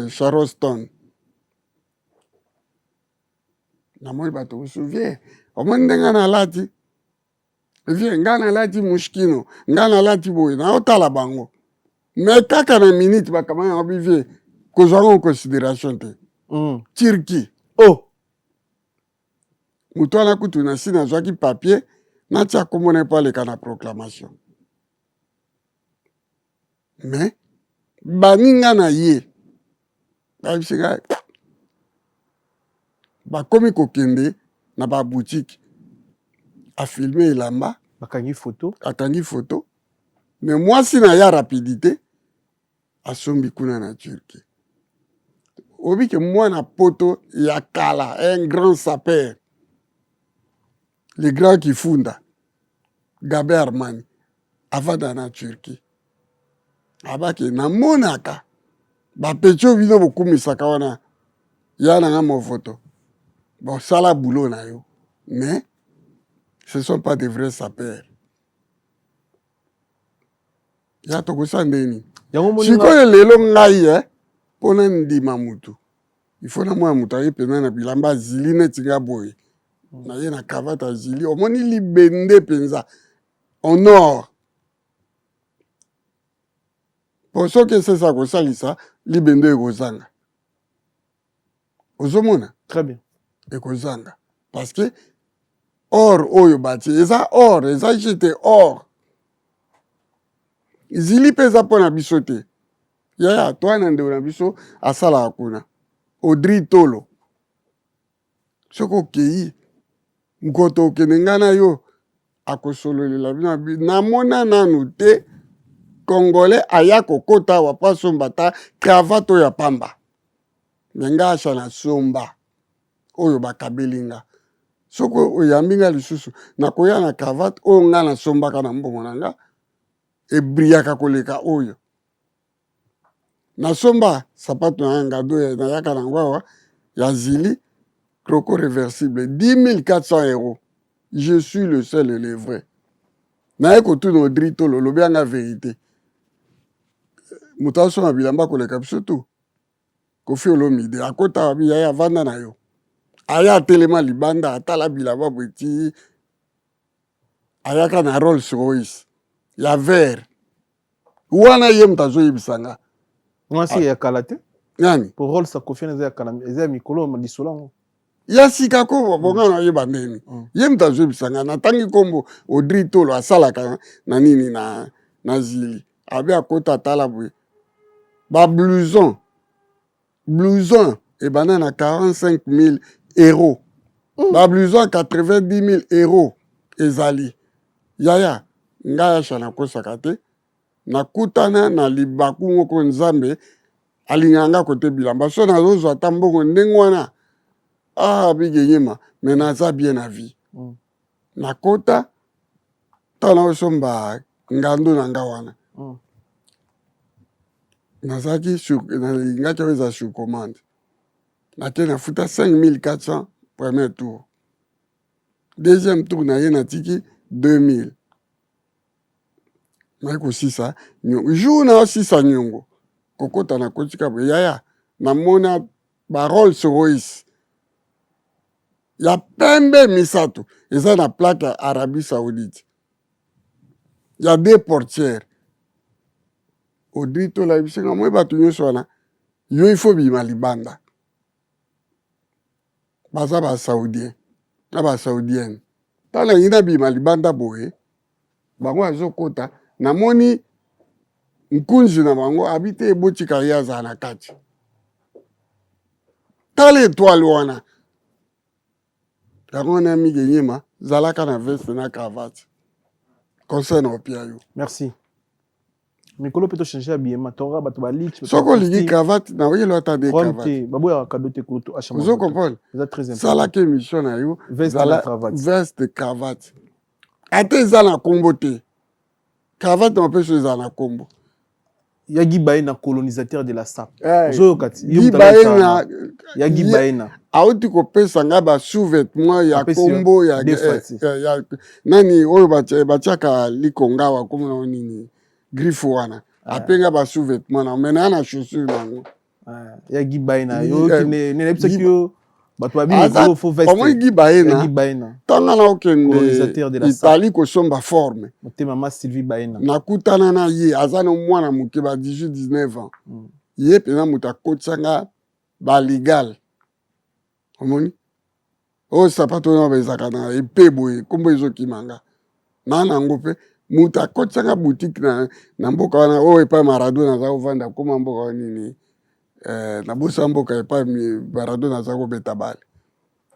Charoston. Namoni bato mosusu, vie, omoni ndenge nalati, vie, ngai nalati mushkino, ngai nalati boye, naotala bango, mais kaka na minute bakama yango bi, vie, kozwa yango en considération te. Turquie. Oh. Moto wana kutu na si nazwaki papier, natia kombo na ye mpo aleka na proclamation, mais baninga na ye bayebisi ngai bakomi kokende na baboutique, afilme elamba. Bakangi photo. Akangi photo, mais mwasi na ya rapidité asombi kuna na Turquie. Oyebi ke mwana poto ya kala, un grand sapeur, le grand Kifunda Gabe Armani, avanda na Turquie, abaki namonaka bapeti oyo bino bokumisaka wana, ya nanga Movoto, bosala boulot na yo, mais ce sont pas des vrais sapeurs. Ya tokosala ndeni sikoyo? Lelo ngai mpona ndima mutu, ifo namona moto aye mpenza na bilamba azili neti nga boye, naye na cravate azili, omoni libende mpenza en or, po soki esesa kosalisa. Libende ekozanga. Ozomona? Très bien. Ekozanga. Parce que or oyo batie eza or, eza jete or. Zili mpe eza mpo na biso te. Yaya, toa na ndeko na biso asalaka kuna. Audrey Tolo. Soki okei nkoto okende ngai na yo akosololela bino namona nanu te congolais aya kokota awa mpo asomba ata cravate oyo ya pamba me nga asha nasomba oyo bakabeli nga soki oyambi nga lisusu nakoya na cravate oyo nga nasombaka na mbongo na nga ebriyaka koleka oyo Nasomba sapato na ngado nayaka na yango awa ya zili croco reversible 10400 euros. Je suis le seul et le vrai. Naye kotuna Audrey Tolo olobi yanga verite. Moto asomba bilamba koleka biso tout. Koffi Olomide akota wapi yaya avanda na yo. Aya atelema libanda atala bilamba boye ti ayaka na Rolls Royce ya vert. Wana ye moto azoyebisa nga. Mwasi ah. ya kala te? Nani? Po role sa Koffi eza ya kala, eza ya mikolo lisolo yango. Ya sika ko bonga na yeba ndeni. Ye moto azoyebisa nga natangi kombo Audrey Tolo asalaka na nini na na Zili. Abe akota atala boye. Ba blouson blouson ebanda na 45000 euros. Ba blouson ya 90000 euros ezali. Yaya ngai Asha nakosaka te nakutana na libaku moko Nzambe alingaka nga kote bilamba so nazozwa ata mbongo ndenge wana ah bigenyema mais naza bien na vie. Nakota ntango naosomba ngando na nga wana nazalaki nalingaki oyo eza sur commande nake nafuta 5400 premier tour deuxième tour na ye natiki 2000 naye kosisa nyongo jour naosisa nyongo kokota nakotika boye yaya namona ba Rolls Royce ya pembe misato eza na plaque ya Arabie Saoudite ya deux portières Audrey Tola ayebisi nga moi bato nyonso wana yo il faut bima libanda baza ba saoudien na ba saoudienne ntango nalingi nabima libanda boye bango azokota namoni nkunzi na bango abi te botika ye azala na kati tala etoile wana yango wana mige nyema zalaka na veste na cravate conseil na opia yo. Merci. Mikolo pe to changer habillement toka bato ba lich. Soki olingi cravate na oyelo ata de cravate. Te baboyaka cadeau te kulutu Asha. Ozo comprendre? Eza très important. Salaka émission na yo. Veste na cravate. Veste cravate. Ata eza na kombo te. Cravate na peso eza na kombo. Ya Guy Baena colonisateur de la SAP. Eh, Ozoyoka ti. Guy Baena ya Guy Baena. Auti kopesa nga ba sous-vêtements ya kombo ya, eh, ya, ya nani oyo batiaka likonga wa kombo na nini griffe wana. Ah. Ape nga ba sous-vêtements na mais na na chaussure na yango. Ah, ya Guy Baena yo eh, ne ne yebisaki yo bato babi mikolo faux veste. Omoni Guy Baena. Tanga na okende Italie kosomba forme. Motema ma Sylvie Baena. Nakutana na ye aza na mwana moke ba 18 19 ans. Ye mpenza moto akotisa nga ba legal. Omoni? Oyo sapato oyo ezalaka na epe boye nkombo ezokima nga. Na nango mpe moto akotisa nga boutique na, na mboka wana oyo epai Maradona aza kovanda koma mboka wana nini eh, nabosa mboka epai Maradona aza kobeta bale.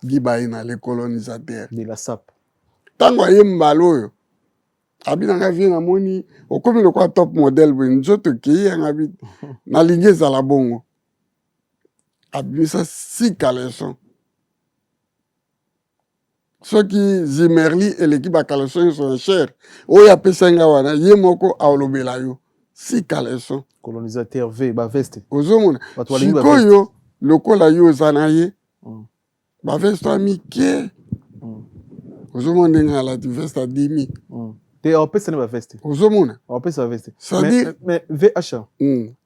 Guy Baena le colonisateur de la SAP. Ntango aye mbala oyo abi na nga vie namoni okomi lokola top modèle boye nzoto ekei yanga bi nalingi ezala bongo abimisa six caleçon soki Zimmerli eleki ba caleçon nyonso na cher oyo apesaki nga wana ye moko alobela yo six caleçon colonisateur v ba veste ozomona sikoyo lokola yo oza na ye ba veste ya mike ozomona ndenge alati veste ya demi te apesa ne ba veste ozomona apesa ba veste c'est-à-dire mais VH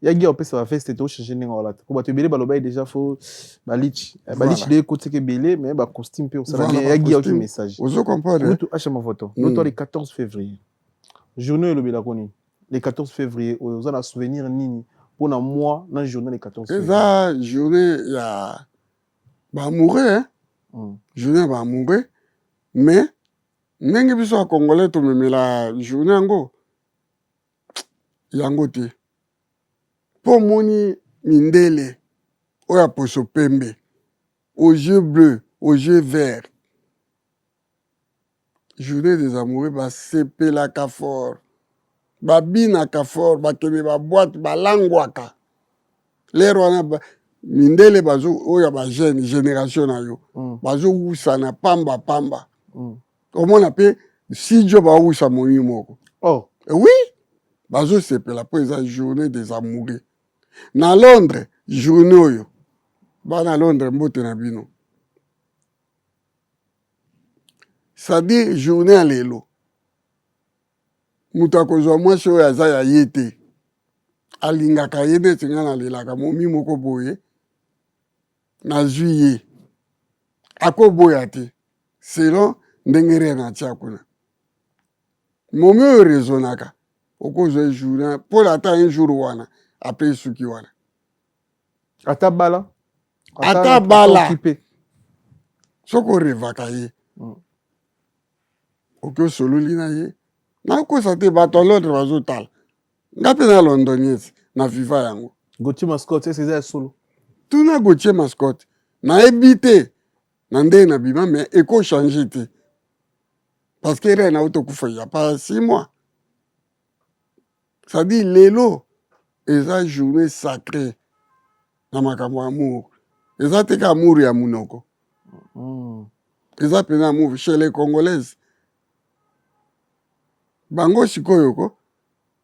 ya gi apesa ba veste to changer ndenge olata po bato ebele balobaki déjà faut ba lich ba lich de ekotiki ebele mais ba costume mpe osala bien ya gi aoki message ozo comprendre lutu H Mavoto lutu le 14 février journée elobelako nini le 14 février oyo oza na souvenir nini? Mpona moi na journée le 14 février. Eza journée ya baamoureux, hein? Journée ya baamoureux, mais ndenge biso ya Congolais tomemela journée yango, yango te. Mpo omoni mindele oyo ya poso pembe, aux yeux bleus, aux yeux verts, journée des amoureux basepelaka fort, babinaka fort, bakende baboîte, balangwaka. Lere wana mindele bazo, oyo ya bajeune génération na yo, bazowusana pamba pamba. Omona mpe sijo bawusa momi moko. Oh. Oui, bazosepela mpo eza journée des amoureux. Na Londres, journée oyo, bana Londres, mbote na bino. C'est-à-dire journée ya lelo, moto akozwa mwasi oyo aza ya ye te, alingaka ye neti ngai nalelaka momi moko boye, nazwi ye, akoboya te selon ndenge reine atia kuna. Momi oyo raisonnaka, okozwa ye journée mpo ata un jour wana, apres esuki wana. Ata bala. Ata bala, soki orevaka ye, oki osololi na ye, nakosa te. Bato ya Londres bazotala nga mpe na londonies na viva yango. Gautier Mascotte, ese eza ya solo? Tuna Gautier Mascotte, nayebi te na ndenge na bima, mais ekochange te parce que reine auti okufa ya pas 6 mois. C'est-à-dire lelo eza journée sacrée na makambo ya amour. Eza te ka amour ya monoko, eza mpena amour chez les Congolaises. Bango sikoyo ko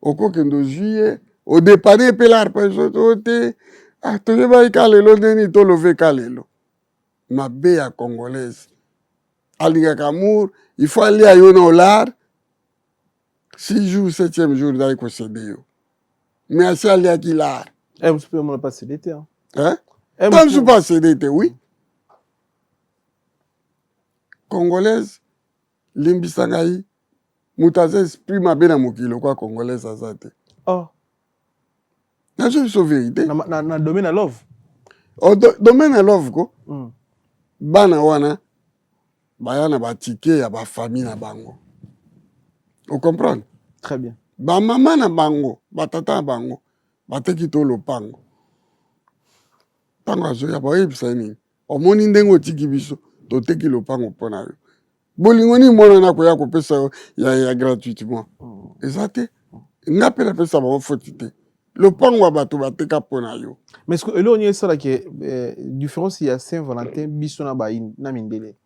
okokende ozwi ye, odépanner mpe lar mpe o te. Ah, toyebaki ka lelo ndeni tolove ka lelo. Mabe ya Congolaise, alingaka amour, il faut alia yo na olar 6 jours, septième jour ndaki kosede yo, mais asi aliaki lar. Eh, mosusu mpe omona pas cédé te, hein? Hein? Ta mosusu mpe acédé te, oui. Congolaise, limbisa ngai, moto aza esprit mabe na mokili lokwa Congolaise aza te. Oh. Nazo biso vérité. Na domaine ya love. Oh, domaine ya love ko. Bana wana baya na batike ya bafamille na bango, ocomprendre? Très bien. Bamama na bango, batata na bango bateki to lopango. Ntango azoya, baoyebisa ye nini? Omoni ndenge otiki biso, toteki lopango mpo na yo. Bolingo nini mwana na koya kopesa yo ya gratuitement? Eza te. Nga mpe napesa bango foti te. Lopango ya bato bateka mpo na yo. Mais ce que eloko nini esalaka différence ya Saint Valentin biso na na mindele?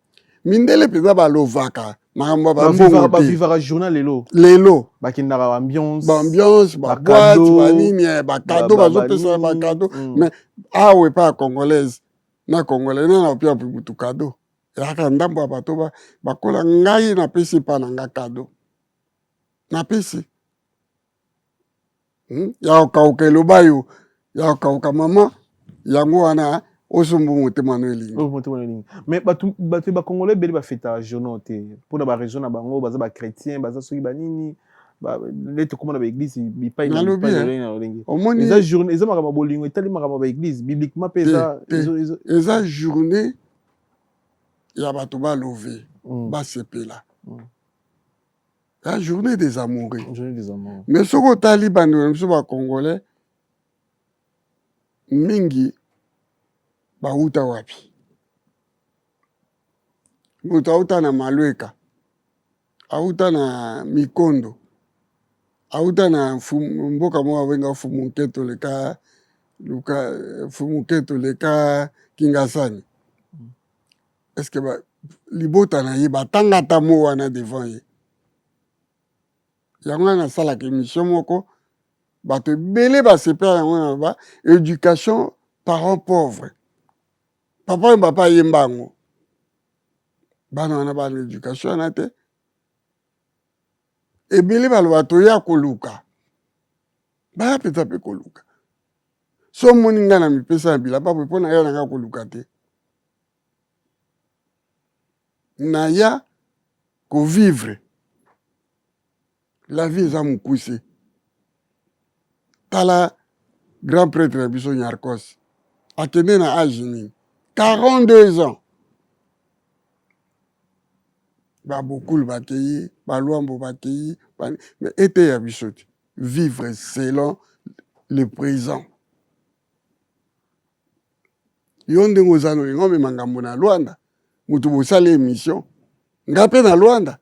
Mindele mpenza balovaka makambo ya bambongo te. Bavivaka journal lelo. Lelo. Bakendaka baambiance. Baambiance, baboîte, banini, bacadeau, bazopesa bacadeau. Mais awa epa ya Congolaise na Congolais, nana opia mpe mutu cadeau, eyaka ndambo ya bato bakola. Ngai napesi epa na nga cadeau, napesi Ya kokauka, eloba yo ya kokauka mama, yango wana osombo motema no elingi. Oyo motema no elingi. Mais bato bacongolais ebele bafetaka journée te mpona baraison na bango. Baza bachrétien, baza soki banini, neti okóma na baéglise bipai na Nalobi, bipai, eh, na lolenge. Omoni, eza journée, eza makambo ya bolingo, etali makambo ya baéglise bibliquement mpe eza te. Eza journée ya bato balove, basepela, la journée des amoureux. Journée des amoureux. Mais soki otali bandeko na biso bacongolais mingi, bauta wapi? Moto auta na Malweka, auta na Mikondo, auta na mboka moko abenga Fumunketo, leka luka Fumunketo, leka Kingasani. Est ce que libota na ye batanga ata mo wana devant ye? Yango wana nasalaka émission moko, bato ebele basepela yango na ba éducation parent pauvre. Papa oyo, papa ayemba yango, bana wana bana éducation wana te. Ebele baloba toya koluka, baya mpenza mpe koluka. So omoni ngai na mipesa na bilamba boye, mpo na ya na ngai koluka te, naya kovivre la vie. Eza mokuse. Tala. Grand prêtre na biso Nyarkos akende na age nini? 42 ans. Ba Bokul bakei, ba Luambo bakei, mais eteya biso te. Vivre selon le présent. Yo ndenge oza na olinga omema ngambo na Luanda, moto bosali emission, nga mpe na Luanda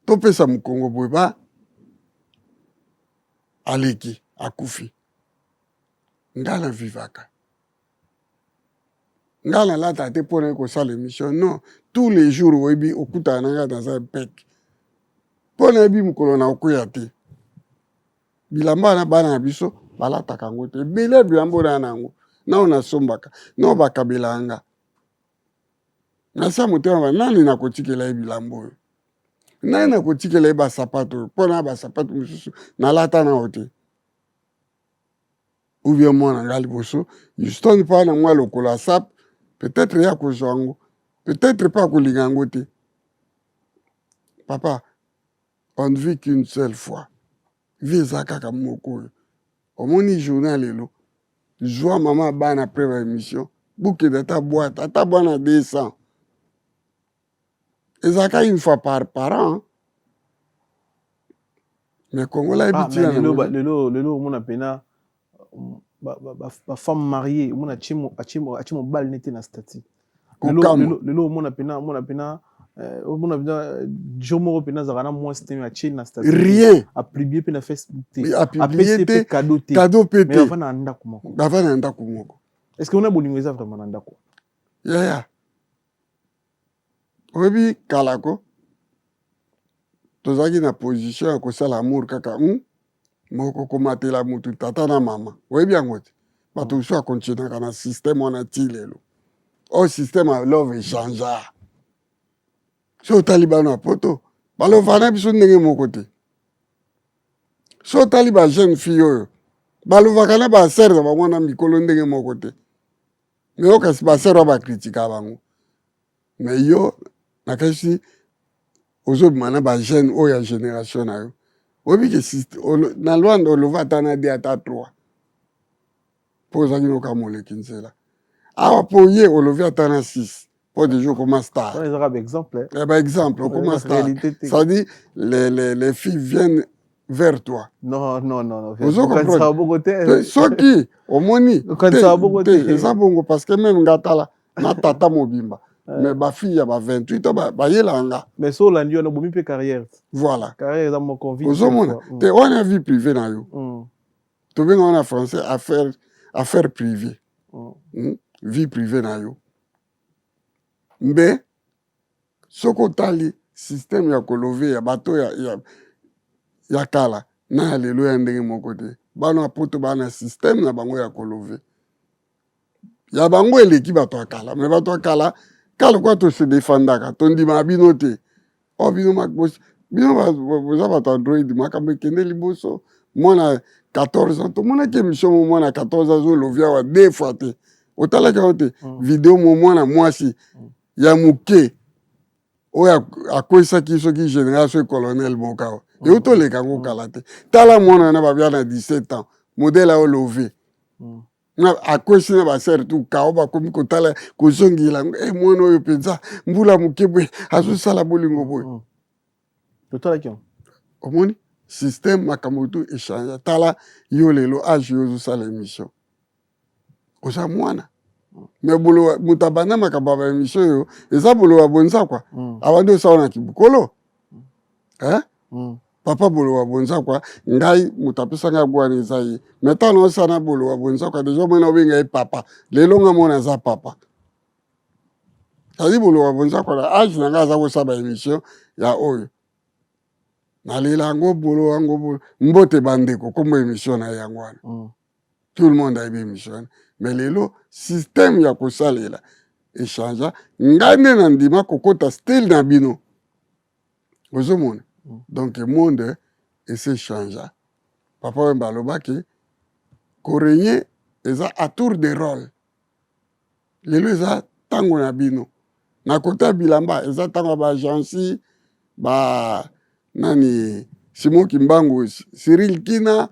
topesa mokongo boye ba aleki akufi. Nga na vivaka, nga nalata te mpo na kosala emission non, tous les jours oyebi okutana na nga naza impec mpo nayebi mokolo na okweya te. Bilamba wana bana na biso balataka yango te, ebele ya bilamba oyo na yango nao nasombaka nao bakabelaka nga na se ya motema ba nani nakotikela ye bilamba oyo, nani nakotikela ye basapato oyo, mpo na basapato mosusu nalata nao te. Ou bien mwana nga liboso Houston mpo na mwa lokolo ya sap, peut-être ye akozwa yango, peut-être mpe akolinga yango te. Papa, on ne vit qu'une seule fois, vie eza kaka moko oyo. Omoni journée ya lelo, zwa mama bana après ba émission, bokende ata boîte, ata bwana 200 ezalaka une fois par par an. Mais Congolais ayebi ntina na lelo lelo lelo omona pena ba femme mariée omona atie mobali nete na statut. Lelo lelo omona pena omona pena omona pena jour moko pena azalaka na mwasi te, atie na statut rien, apublie pe na Facebook te, apublie te, cadeau te, cadeau pe te, mais bavanda na ndako moko, bavanda na ndako moko. Est-ce que ona bolingo eza vraiment na ndako? Yaya, oyebi kala ko tozalaki na position ya kosala amour kaka moko komatela mutu tata na mama, oyebi yango te. Bato mosusu akontinuaka na système wana ti lelo. Oyo système ya love echangea. So otali bana ya poto balova na biso ndenge moko te. So otali ba jeune fille oyo balovaka na ba sœur na bango na mikolo ndenge moko te. Mais oyo kasi ba sœur wana bakritika bango. Mais yo nakasi ozobima na ba jeune oyo ya génération na yo. Oyebi ke na Luanda olova ata na 2 ata 3 mpo ozalaki noka moleki nzela. Awa mpo ye olovi ata na 6 mpo deja okoma star. Eza ba exemple. Eh, ba exemple okoma star. C'est-à-dire les filles viennent vers toi. Non, non, non, non. Ozo comprendre. Soki omoni te eza bongo parce que même nga tala na tata mobimba. Mais ba fille ya ba 28 ans bayelaka nga. Mais so olandi wana obomi mpe carrière. Voilà. Carrière eza moko vie. Ozomona te wana vie privée na yo. Tobenga wana français affaire affaire privée. Vie privée na yo. Mbe soki otali système ya kolove ya bato ya, ya, ya kala na ya lelo ya ndenge moko te. Bana ya poto baa na système na bango ya kolove ya bango eleki bato ya kala. Me bato ya kala kala kwa tose defandaka tondimaka bino te. O bino bino boza bato android, makambo ekende liboso. Mwana 14 ans tomonaki émission mo mwana 14 ans azolovi awa deux fois te, otalaki yango te? Video mo mwana mwasi ya moke oyo akwesaki soki général soki colonel moko awa euti oleka yango kala te. Tala mwana wana babia na 17 ans modèle aolove akwesi na basere tu kao bakomi kotala kozongela yango. E mwana oyo mpenza mbula moke boye azosala bolingo boye. Totalaki yango. Omoni système makambo tu echange. Tala yo lelo age yo ozosala émission oza mwana, me bolowa moto abanda makambo ya baémission oyo eza bolowa bonzakwa. Abandi osala na kibukolo. Papa bolowa bonzakwa, ngai moto apesa ngai bwana eza ye. Me ntango naosala na bolowa bonzakwa deja omona obenga ye papa. Lelo nga mona aza papa. Azali bolowa bonzakwa na age na ngai aza kosala baémission ya oyo nalela yango bolo yango bolo mbote bandeko kombo émission na ye yango wana. Tout le monde ayebi émission wana. Mais lelo système ya kosalela echangea. Ngai nde na ndima kokota style na bino ozomona. Donc monde ese changea. Papa Wemba alobaki korégner eza à tour de rôle. Lelo eza ntango na bino na kota ya bilamba, eza ntango ya baagence ba nani Simon Kimbangu, Cyril Kina,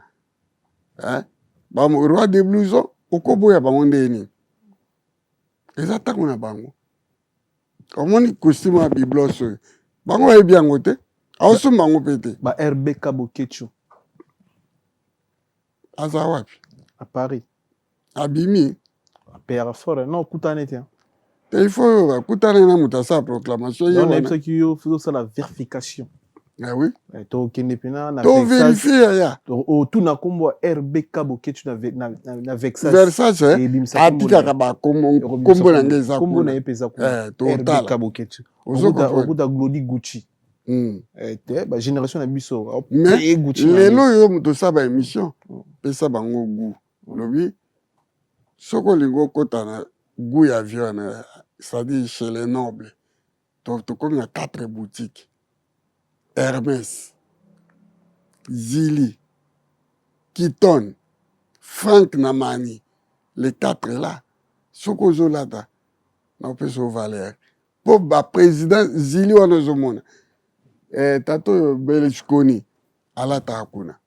eh? Ba roi de blouson okoboya bango ndenge nini? Eza ntango na bango. Omoni costume ya biblos oyo, bango bayebi yango te, aosomba yango mpe te. Ba RBK Boketshu. Aza wapi? À Paris. Abimi. Père fort, non okutani te. Te, il faut bakutana na moto asala proclamation ye wana. Nayebisaki yo faut osala vérification. Ah oui? Eh, tokende mpena na to vérifie yaya. Otuna nkombo ya RBK Boketshu na Vexas. Versace atikaka bakombo nkombo na ngai eza nkombo na ye mpe eza kuna. RBK Boketshu. Okuta Glody Gucci. Eh, te ba génération na biso. Mais lelo oyo moto osala ba émission pesa bango goût. Olobi soki olingi okota na goût ya vie wana, c'est-à-dire chez les nobles, tokomi na 4 boutiques: Hermès, Zili, Kiton, Frank na Mani. Les 4 là, soki ozolata na opesa yo valeur. Mpo ba président Zili wana ozomona eh, tata oyo Berlusconi alataka kuna,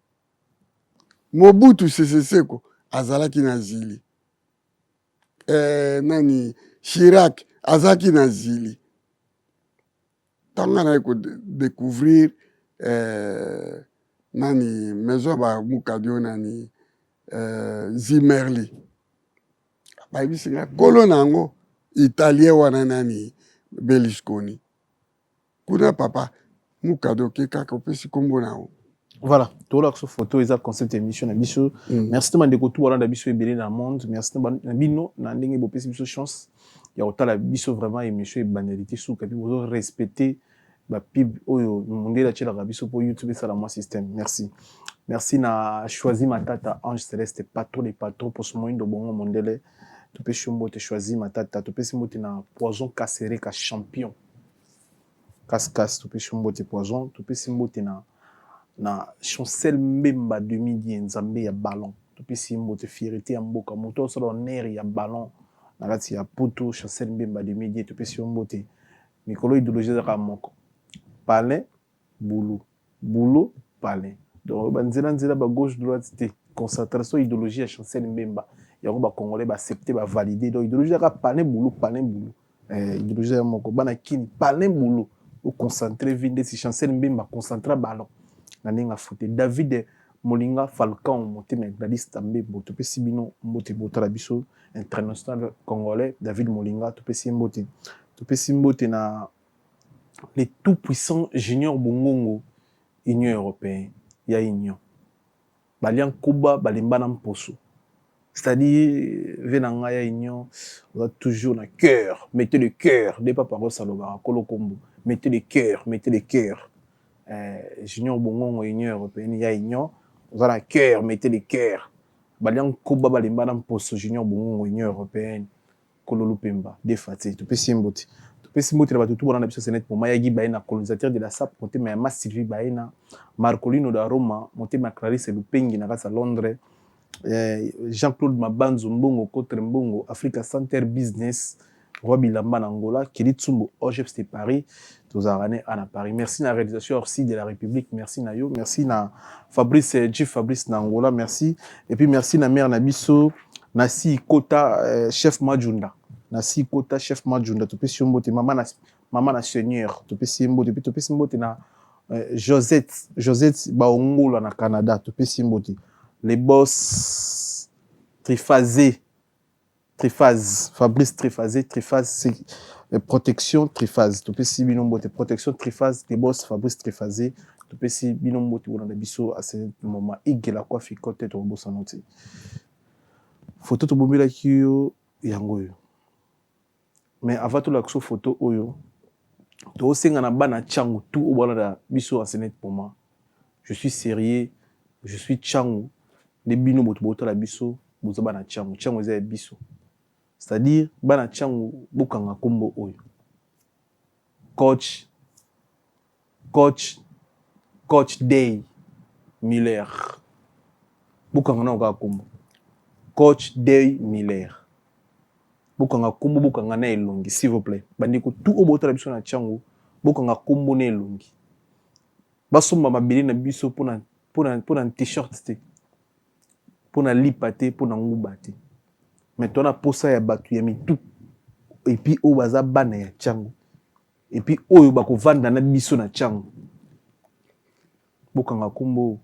Mobutu Sese Seko azalaki na Zili, eh, nani Chirac azalaki na Zili. Ntango nga naye kodécouvrir eh, nani maison ya bamukadi oyo nani eh, Zimerli, bayebisi nga nkolo na yango italien wana nani Berlusconi kuna. Papa mukadi oke kaka opesi nkombo na yango. Voilà, tolakisa photo eza concept émission na biso. Merci na bandeko tu balanda biso ebele na monde. Merci na bino na ndenge bopesi biso chance ya kotala biso. Vraiment, émission ebandeli te suka, mpe bozo respecter bapub oyo mondele atielaka biso mpo YouTube esala mwa système. Merci, merci na Choisi Matata, Ange Céleste, patron de patron, poso moyindo bongo mondele. Topesi yo mbote, Choisi Matata. Topesi mbote na Poison Kasereka, champion Kaskas. Topesi yo mbote, Poison. Topesi mbote na Chancel Mbemba demi-dieu, nzambe ya ballon. Topesi ye mbote, fierté ya mboka, moto asala honneur ya ballon na kati ya Poto. Chancel Mbemba demi-dieu, topesi yo mbote. Mikolo idéologie ezaka moko: palin bulu boulot palin. Donc banzela nzela ba gauche droite te, concentration. Idéologie ya Chancel Mbemba yango bacongolais baaccepte, bavalide. Donc idéologie ezaka palin boulot, palin boulot. Idéologie ya moko bana kini, palin boulot, oconcentre vi ndeti Chancel Mbemba concentre ballon na ndenge afute. David Molinga Falcon, motema ya Gladys Tambembo, topesi bino mbote. Botala biso international congolais David Molinga, topesi ye mbote. Topesi mbote na le tout puissant Junior Bongongo, Union européenne ya Union, balia nkuba balemba na mposo, c'est-à-dire ve na ngai ya Union, oza toujours na cœur. Mettez le cœur nde papa Rosa alobaka, kolo kombo. Mettez le cœur, mettez le cœur. Junior Bongongo, Union européenne ya Union, oza na cœur. Mettez le cœur, balia nkuba balemba na mposo. Junior Bongongo, Union européenne, kolo lupemba defa te. Topesi ye mbote. Topesi mbote na bato tu bolanda biso senet moma yagi Bayena, colonisateur de la sap, motema ya Ma Sylvie Bayena, Marcolino da Roma, motema ya Clarisse Lupengi na kati ya Londres, Jean-Claude Mabanzo Mbongo Contre Mbongo, Africa Center Business, Roi Bilamba na Angola, Kelly Tsumbo, OGEPS de Paris, tozalaka ne na Paris. Merci na réalisation Orsi de la République, merci na yo, merci na Fabrice G Fabrice na Angola, merci. Et puis merci na mère na biso, Nasi Kota, chef Majunda. Nasi Kota, chef Majunda, topesi yo mbote, mama na Seigneur, topesi ye mbote. Puis topesi mbote na Josette, Josette Baongola na Canada, topesi mbote. Les boss Triphasé, Triphase, Fabrice Triphasé, Triphase, c'est protection Triphase. Topesi bino mbote, protection Triphase, les boss Fabrice Triphasé, topesi bino mbote bolanda biso à ce moment. Igela kwafi kote tobosana te. Photo tobombelaki yo yango oyo. Mais avant tolakisa photo oyo, tosenga na bana Tshangu tout oyo bolanda biso en ce moment. Je suis sérieux, je suis Tshangu. Nde bino boto botala biso, boza bana Tshangu. Tshangu eza ya biso. C'est-à-dire bana Tshangu, bokanga kombo oyo. Coach, coach, coach Day Miller. Bokanga na kaka kombo. Coach Day Miller. Bokanga kombo, bokanga na elongi, s'il vous plaît. Bandeko tout oyo botala biso na Tshangu, bokanga kombo na elongi. Basomba mabele na biso mpona t-shirt te. mpo na lipa te, mpo na nguba te. Mais toza na posa ya batu ya mitu et puis oyo baza bana ya Tshangu et puis oyo bakovanda na biso na Tshangu. Bokanga kombo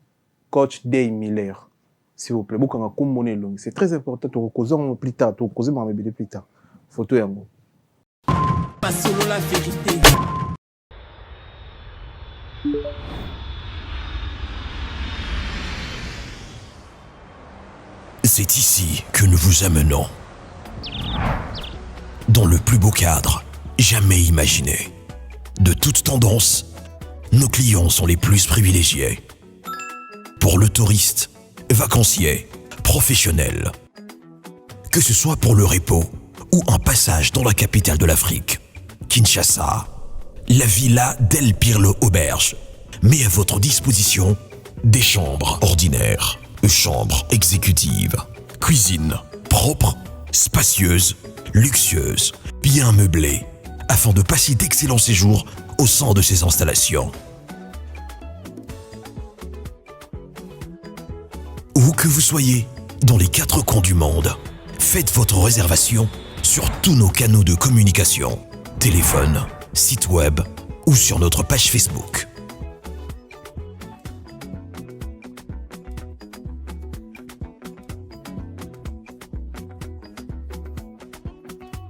coach Day Miller s'il vous plait, bokanga kombo na elongi, c'est très important, toko causer yango plus tard, toko causer makambo ebele plus tard. Photo yango. Masolo la verite. C'est ici que nous vous amenons. Dans le plus beau cadre jamais imaginé. De toutes tendances, nos clients sont les plus privilégiés. Pour le touriste, vacancier, professionnel. Que ce soit pour le repos ou un passage dans la capitale de l'Afrique, Kinshasa, la villa Del Pirlo Auberge met à votre disposition des chambres ordinaires, chambres exécutives, cuisine propre, spacieuse, luxueuse, bien meublée, afin de passer d'excellents séjours au sein de ces installations. Où que vous soyez, dans les quatre coins du monde, faites votre réservation sur tous nos canaux de communication, téléphone, site web ou sur notre page Facebook.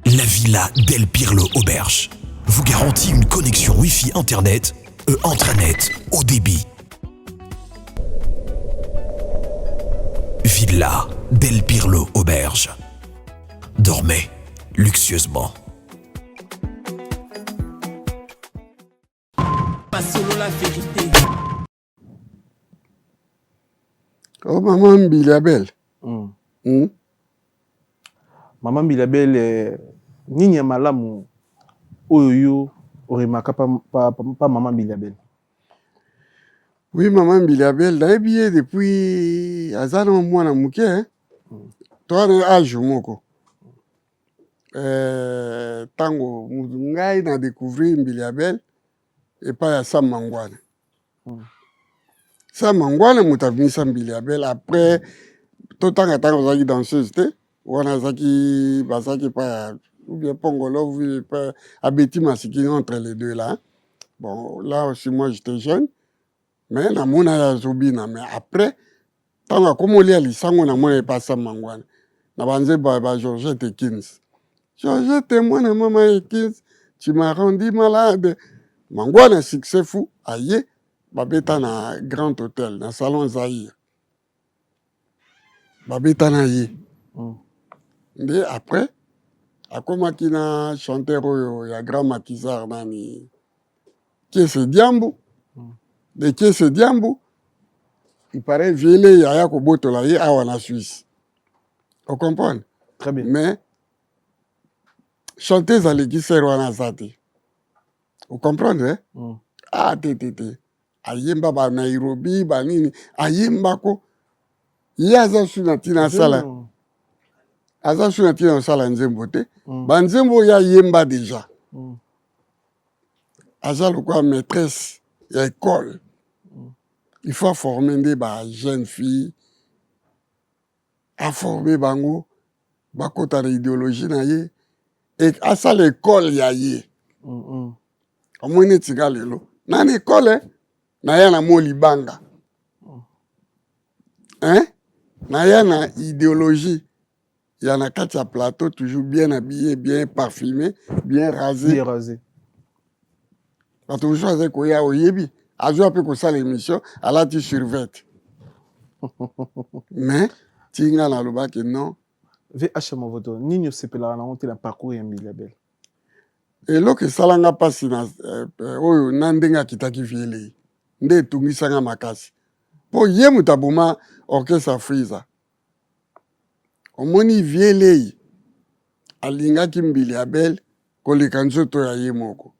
La Villa Del Pirlo Auberge vous garantit une connexion Wi-Fi Internet et intranet haut débit. Villa Del Pirlo Auberge. Dormez luxueusement. Masolo la verite. Oh, maman Mbilia Bel. Maman Mbilia Bel, eh, nini ya malamu oyo yo oremaka pa, pa, pa, pa maman Mbilia Bel? Oui, maman Mbilia Bel, nayebi ye depuis aza na mwana moke, eh? Toza na age moko. Eh, tango ngai na découvrir Mbilia Bel epai ya Sam Mangwana. Sam Mangwana moto abimisa Mbilia Bel après totanga ntango azalaki danseuse te wana azalaki bazalaki epai ya ou bien Pongolo ou epai Abeti Masikini entre les deux là. Bon, là aussi moi j'étais jeune mais namona ye azobina mais après ntango akomi olia lisango namona ye pa Sam Mangwana na banzembo ya ba Georgette Ekins. Georgette mwana mama Ekins, tu m'as rendu malade. Mangwana succès fou aye babeta na Grand Hôtel na Salon Zaïre. Babeta na ye. Nde après akomaki na chanteur oyo ya Grand Maquisard nani Kiese Diambu. De Kiese Diambu il paraît viele aya kobotola ye awa na Suisse. O comprendre? Très bien. Mais chanteuse aleki sœur wana aza te. O comprendre? Eh? Ah te te te. Ayemba ba Nairobi ba nini ayembako ye aza su na ntina asala aza su na ntina kosala nzembo te. Ba nzembo oyo ayemba déjà. Aza lokola maîtresse ya école. Il faut former nde ba jeune fille, aformer bango bakota na idéologie na ye et asala école ya ye. Omoni neti nga lelo nani école naya na mo libanga hein? Naya na idéologie ya na kati ya plateau toujours bien habillé, bien parfumé, bien rasé. Bien rasé. Bato mosusu azali koya oyebi azwa mpe kosala émission alati survêt. Mais tinga nalobaki non. VH Movoto, nini osepelaka nango te na parcours ya Mbilia Bel? Eloko esalanga mpasi na oyo na ndenge akitaki vielei nde etungisanga makasi mpo ye moto aboma orchestre Freezer. Omoni vielei alingaki Mbilia Bel koleka nzoto ya ye moko.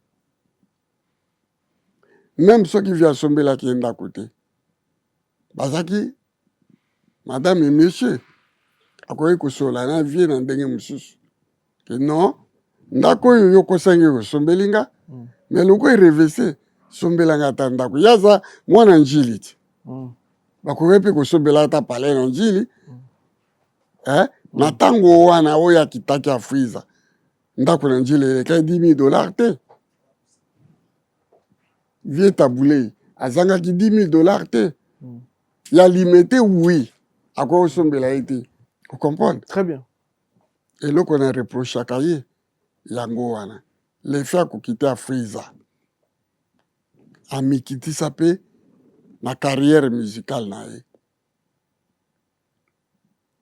Même soki vie asombelaki ye ndako te, bazalaki madame et monsieur, akoki kosola na vie na ndenge mosusu ke non, ndako oyo yo kosangi osombeli nga, mais loko erevese sombela nga ata ndako. Ye aza mwana Njili ti. Bakoki mpe kosombela ata palais na Njili. Eh? Na ntango wana oyo akitaki afriza ndako na njila elekaki 10 000 dollars te. Vieux Tabuley azangaki 10 000 dollars te. Ya limete oui, akoki kosombela ye te. Ocomprendre? Très bien. Eloko na reprochaka ye yango wana. Le fait akokite afriza amikitisa mpe na carrière musicale na ye.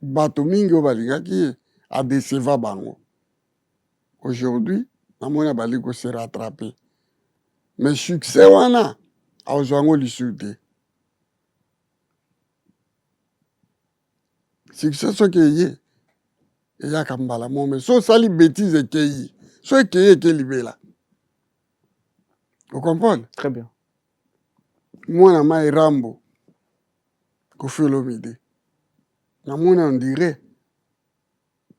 Bato mingi oyo balingaki ye adeceva bango. Aujourd'hui namoni abandi ko se rattraper mais succès wana akozwa yango lisusu te. Succès soki eye eyaka mbala moko mais soki osali betise ekeyi, soki ekeyi eke libela. O comprendre? Très bien. Mwana mayi Rambo Koffi Olomide namoni on dirait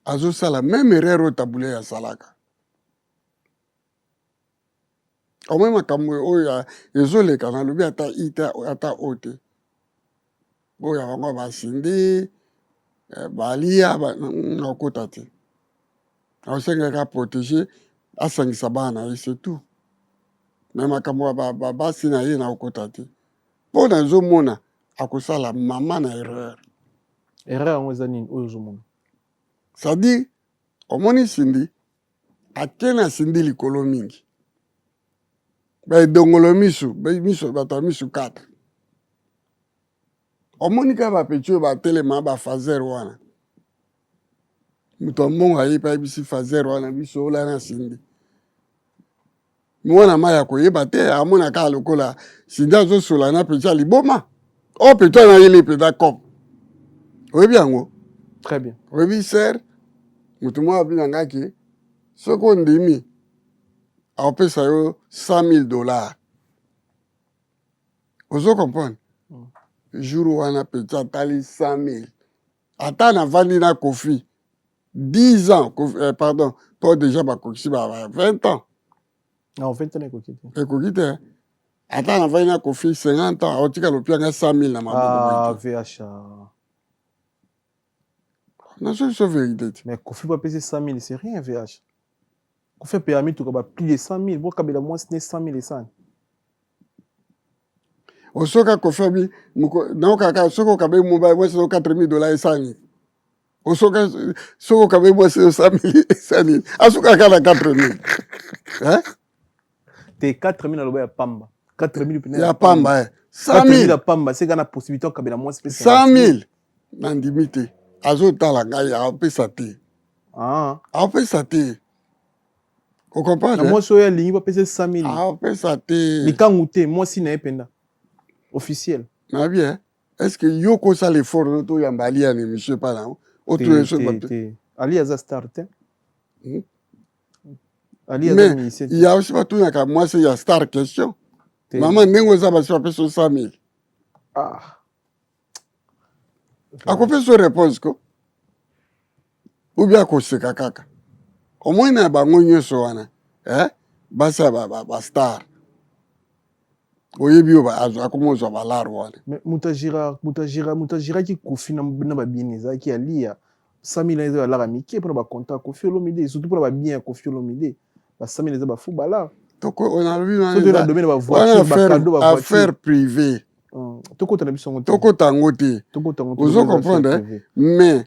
azosala meme erreur oyo Tabu Ley asalaka. Omoni makambo oyo ezoleka nalobi ata i te ata o te. Oyo ya bango ba Cindy eh, balia nakokota te. Akosengaka protéger asangisa bana na ye c'est tout. Mais makambo ya basi na ye nakokota te. Mpo nazomona akosala mama na erreur. Erreur yango eza nini oyo ozomona? C'est-à-dire omoni Cindy ake na Cindy likolo mingi ba edongolo misu miso bato ya misu 4 omoni kaka bapeti oyo batelema bafazer wana moto ya mbongo aye mpe ayebisi fazer wana biso ola na Cindy mwana mai akoyeba te amona kaka lokola Cindy azosola na peti ya liboma oyo peti wana ayeli mpenza cop oyebi yango Très bien. Oyebi ser moto moko abi na ngai ke soki ondimi akopesa yo 100 000 dollars ozo comprendre mm. jour wana peti atali 100 000 ata navandi na Koffi 10 ans eh, pardon mpo déjà bakokisi ba 20 ans non, 20 ans ekoki te ekoki te ata navandi na Koffi 50 ans akotika lopianga 100 000 na maboko ah, VH nazo biso verité te mais Koffi bapesi 100 000 c'est rien VH Koffi apeya mituka ba plus de 100 000 bokabela mwasi ne 100 000 esani osoka Koffi abi naokaka soki okabe mobali mwasi no 4 000 dollars esani osoka soki okabe mwasi no 100 000 esani asukaka na 4 000 eh? Te 4 000 aloba ya pamba 4 000 pena ya pamba eh. 100 000 ya pamba seka na possibilité okabela mwasi pe 100 000 nandimi te azotala ngai apesa te ah. apesa te ocomprendre na mwasi oyo alingi bapesa 100 000 apesa te likangu te mwasi na ye mpenza officiel na bien est ce que yo kosala effort no toyamba alia na émission epa na otuna so ali aza star te hmm? Ali aza mais musicien te. ya osi batunaka mwasi ya star question Te. mama ndenge oza basi bapesa yo 100 000 Ah. akopesa yo réponse ko ou bien akoseka kaka omoi na bango nyonso wana eh? basi ya bastar ba, ba star. Oyebi oyo akoma ozwa balare wana. Mais moto agira moto agira moto agiraki Koffi na, na ba bien ezalaki ya Liya 100 000 eza ba lara mike pona ba contrat Koffi Olomide surtout pona ba bien ya Koffi Olomide ba 100 000 eza ba fou balar toko nalobi soki na domaine ba voiture ba cadeau ba voiture affaire privée tokota na biso yango te tokota yango te tokota yango te ozo comprendre mais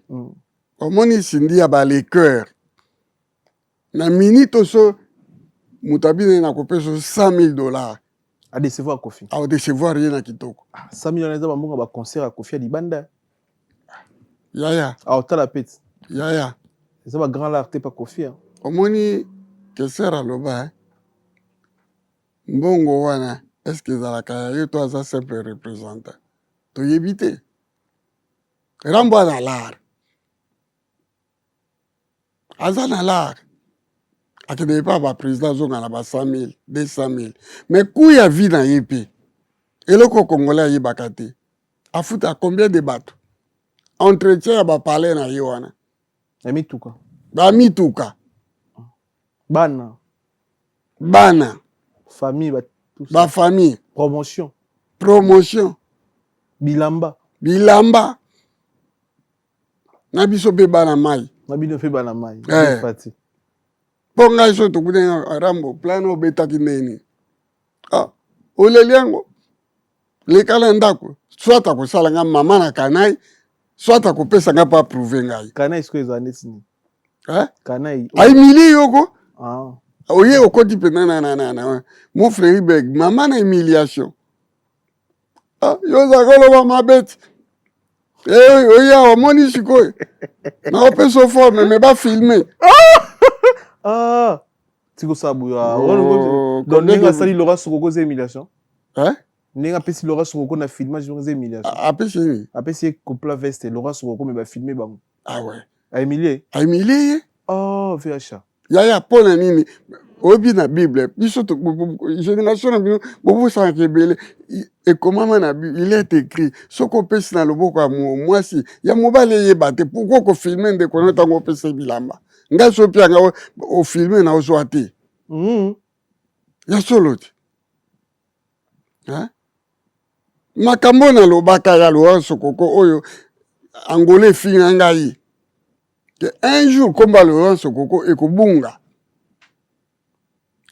omoni Cindy ya ba liqueur na minute oso moto abina nakopesa 100 000 dollars a décevoir Koffi a décevoir ye na kitoko ah, 100 000 eza bambongo ba concert ya Koffi ya libanda yaya aotala peti yaya eza ba grand lart te pa Koffi hein. Omoni keser aloba eh? Mbongo wana est-ce que ezalaka ya ye to aza simple représentant toyebi te Rambo aza lar aza na lar akende epa ba président azonga na ba 100 000 200 000 mais coût ya vie na ye mpe eloko congolais ayebaka te afuta combien de bato entretien ya bapalais na ye wana ya mituka bamituka bana bana famille ba, bafamille promotion promotion bilamba bilamba. Na biso mpe bana mai. Na bino mpe bana mai. Eh. Fati. Mpo ngai so tokutani na Rambo, plan obetaki ndenge Ah, oleli yango. Leka na ndako. Soit akosala nga mama na kanai, soit akopesa nga mpo approuve ngai. Kanai sikoyo ezala neti nini? Eh? Kanai. Ahumilie yoko. Ah. Oye okoti mpenza na na na na mon frère Ibeg, mama na humiliation. Ah, yo ozalaka oloba mabe ti eh, oye awa omoni sikoyo nakopesa yo forme me bafilme. Ah, tikosala boye. Oh, donc ndenge asali Laurent Sokoko eza humiliation. Eh? Ndenge apesi Laurent Sokoko na filmage eza humiliation. Apesi nini? Apesi ye copla veste Laurent Sokoko me bafilme bango. Ah ouais. Ahumilie? Ahumilie ye. Oh, VH. Yaya, mpo na nini? Oyebi na Bible, biso génération na bino bobosanaka ebele. Ekomama na Bible, il est écrit, soki opesi na loboko ya mwasi ya mobali eyeba te. Pourquoi okofilme ndeko na ntango opesa bilamba? Ngai soki mpe yanga ofilme na ozwa te. Ya solo te. Makambo oyo nalobaka ya Laurent Sokoko oyo Angola efinga ngai ke un jour kombo ya Laurent Sokoko ekobunga.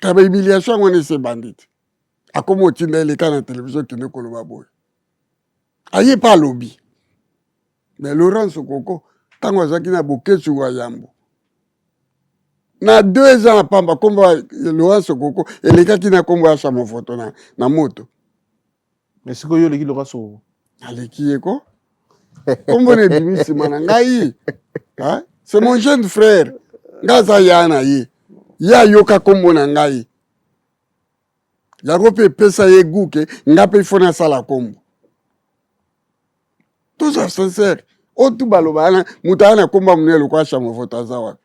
Kaba humiliation yango wana esi ebandi te. Akoma otinda eleka na televizio kende koloba boye. Aye mpe alobi. Mais Laurent Sokoko ntango azalaki na Boketshu wa Yambo na 2 ans ya pamba kombo ya Laurent Sokoko elekaki na kombo ya Chamovoto na moto. Mais sikoyo yo oleki Laurent Sokoko? Aleki ye ko. Kombo na ebimi nsima na ngai. C'est mon jeune frère. Ngai aza ya na ye. Ye ayoka kombo na ngai. Yango mpe epesa ye goût ke nga mpe ifo nasala kombo. Toza sincère. Oyo tu baloba wana moto aya na kombo ya monene lokola Chamovoto aza wapi?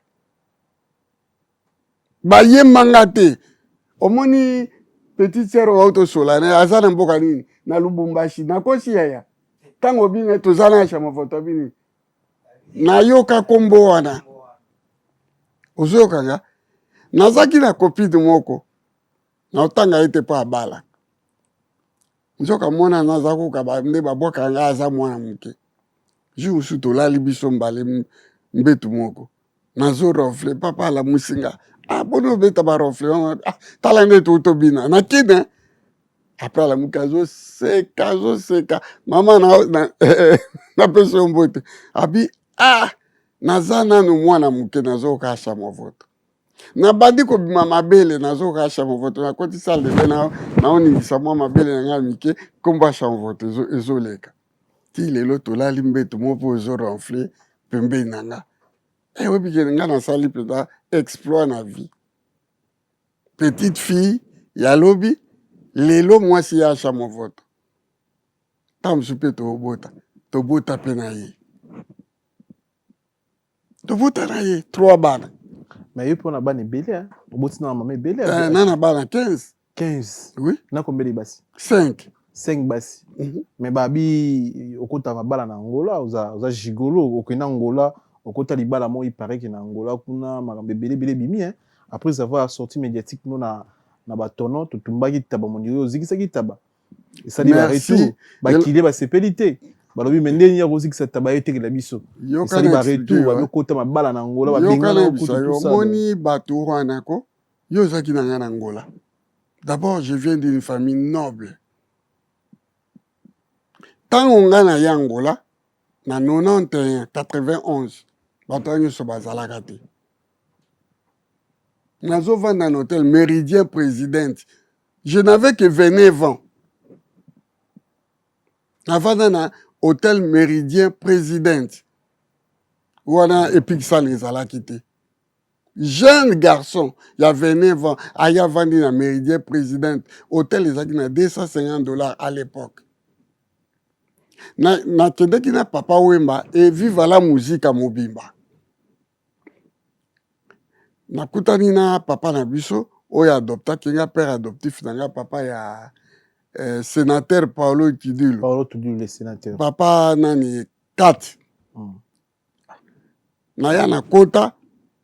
Bayemba nga te. Omoni petite sœur oyo tosola na aza na mboka nini? Na Lubumbashi. Nakosi yaya. Ntango obini toza na Chamovoto abini. Nayoka kombo wana. Ozoyoka nga? Nazaki na copine moko. Naotanga ye te mpo abala. Nzoka mwana naza koka nde babwaka nga aza mwana moke. Jour mosusu tolali biso mbale mbetu moko. Nazo ronfle, papa alamusi nga. Ah, boni obeta ba ronfle wana? Ah, tala nde tobina. Na kine. Après alamuki azoseka, azoseka. Mama napesi yo mbote. Abi, ah, naza nanu mwana moke nazoyoka Chamovoto. Nabandi kobima mabele nazoyoka Chamovoto. Nakoti salle de bain naoningisa mwa mabele na ngai mike, kombo ya Chamovoto ezoleka. Ti lelo tolali mbeto moko mpo ozo ronfle pembeni na nga. Eh, oyebi ke nga nasali mpenza exploit na vie. Petite fille ya lobi, lelo mwasi ya Chamovoto. Ntango mosusu mpe tobota, tobota mpe na ye. Tobota na ye 3 bana. Mais ye mpo na bana ebele, hein? Oboti na mama ebele. Eh, na na bana 15. 15. Oui. Na combien de basi? 5. 5 basi. Mais babi okota mabala na Angola, oza oza gigolo, okenda Angola, okota libala moko il paraît que na Angola kuna makambo ebele ebele ebimi, hein. Après avoir sorti médiatique no na na batono totumbaki taba mondiri ozikisaki taba. Esali ba retour, bakilie basepeli te. Balobi mais ndenge ya kozikisa taba ye tekela biso. Esali ba retour, babi okota mabala na Angola, babengana okutu tout ça. Omoni bato wana ko yo ozalaki na ngai na Angola. D'abord, je viens d'une famille noble. Ntango ngai na ye Angola, na 91, 91, bato wana nyonso bazalaka te. Nazovanda na hôtel Méridien Présidente. Je n'avais que 29 ans. Navanda na hôtel Méridien Présidente. Wana epikisana ezalaki te. Jeune garçon ya 29 ans aye avandi na Méridien Présidente. Hôtel ezalaki na 250 $ à l'époque. Nakendeki na Papa Wemba et Viva la Musica mobimba. Nakutani na papa na biso oyo adoptaki nga, père adoptif na nga, papa ya sénateur Paolo Tudilu. Paolo Tudilu, le sénateur. Papa nani kati. Naya na kota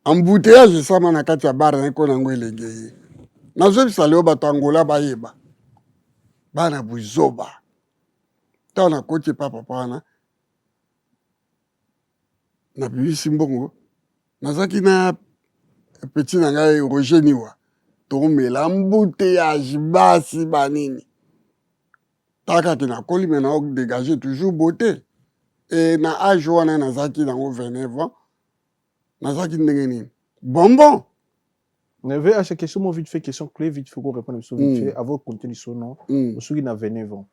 embouteillage esama na kati ya bar na ko nango elenge ye. Nazobisa leo bato Angola bayeba. Bana buzoba. Ntango nakoti epa papa wana, Nabimisi mbongo, nazalaki na petit na ngai Roger Niwa, tokomela embouteillage basi banini. Tala kaka ke nakoli mais nao degager toujours beaute. Et na age wana nazalaki nango 29 ans, nazalaki ndenge nini? Bonbon. VH, question moko vite fait, question clé vite fait, ko répondre biso vite fait avant continuer biso non. Osoki na 29 ans.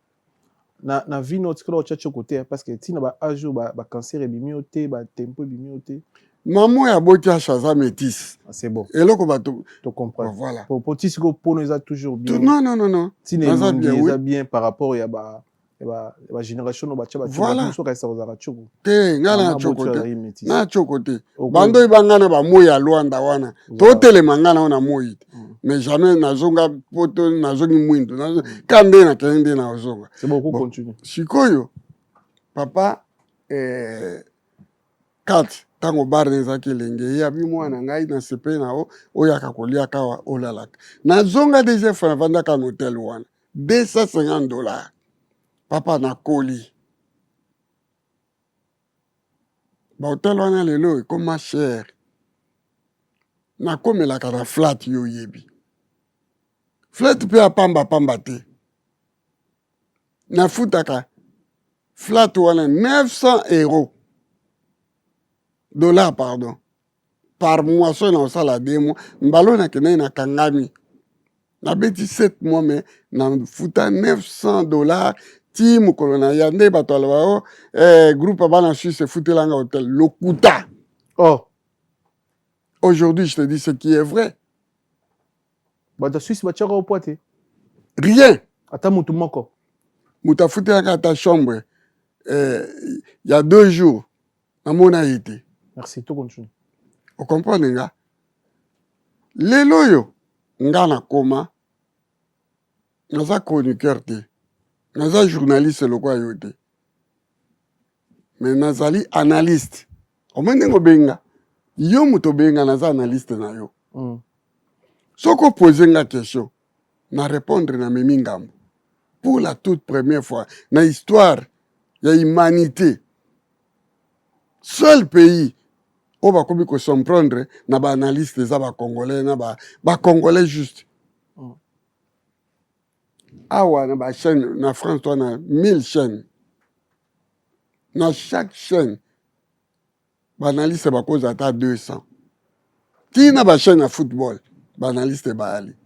Na vie no otikala otya tioko te parce que ntina ba âge oyo ba cancer ebimi yo te, ba tempo ebimi yo te. Mama oyo aboti Asha aza métisse. Ah, c'est bon. Eloko bato to comprendre. Voilà. Po ti sikoyo pono eza toujours bien. Non non non non. Tina elongi eza bien par rapport ya ba ba génération no batya voilà. Soki ayesa kozalaka tioko te, ngai na tioko te, na tioko te. Bando oyeba ngai na bamoi ya Lwanda wana, totelema ngai nao na moi te, mais jamais nazonga poto, nazongi mwindu ka nde nakende nde nazonga. Sikoyo papa kati ntango bar ezalaki elenge, ye abi mwana ngai na sepe na o oyaka koliaka awa olalaka. Nazonga deuxième fois, navandaka na hotel wana 250 $. Papa, nakoli bahotel wana lelo ekoma cher. Nakomelaka na flat, yo oyebi flat mpe ya pamba te. Nafutaka flat wana 900 euros, dollar pardon, par mois. Soki na kosala 2 mois, mbala oyo nakendaki nakangami, nabeti 7 mois, mais nafuta 900 $ ti mokolo na ya nde bato aloba o groupe ya bana Suisse efutelanga hotel. Lokuta. Oh. Aujourd'hui, je te dis ce qui est vrai. Bato ya Suisse batiaka yo poa te? Rien. Ata motu moko? Moto afutelaka ata chambre ya 2 jours, namona ye te. Merci, to continue. Ocomprendre nga? Lelo oyo nga nakoma, naza chroniqueur te, naza journaliste lokola yo te, mais nazali analyste. Omoi ndenge obenga yo, moto obenga, naza analyste na yo. Soki opose nga question, na répondre, na memi ngambo. Pour la toute première fois na histoire ya humanité, seul pays oyo bakomi kos'en prendre na baanalyste eza bacongolais, na bacongolais juste. Awa na bachaîne na France to na 1000 chaîne, na chaque chaîne baanalyste bakozala ata 200. Ntina bachaîne ya football, baanalyste bayali,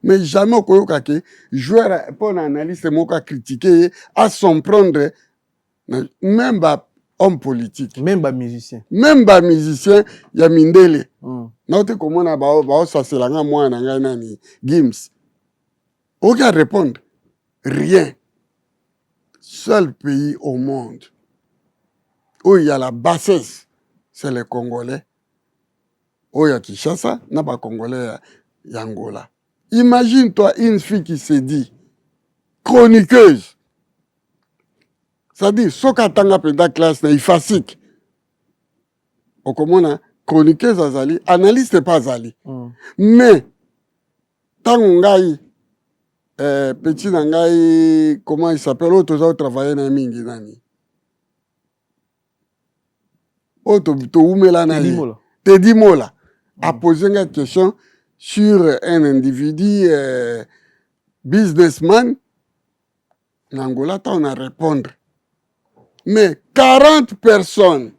mais jamais okoyoka ke joueur mpo na analyste moko acritiquer ye, as'en prendre même ba homme politique. Même bamusicien. Même bamusicien ya mindele. Nauti komona baosasela nga mwana na ngai nani, Gims, oki arépondre rien. Seul pays au monde oyo ya la bassesse, c'est les Congolais oyo ya Kinshasa na bacongolais ya Angola. Imagine toi une fille qui se dit chroniqueuse, c'est-à-dire soki atanga mpenza classe na IFASIC, okomona chroniqueuse azali, analyste mpe azali. Mais ntango ngai petit na ngai, comment il s'appelle, oyo toza kotravaille na ye mingi, nani oyo towumela na ye, Tedi Mola, apose ngai question sur un individu businessman na Angola. Ntango na répondre, mais 40 personnes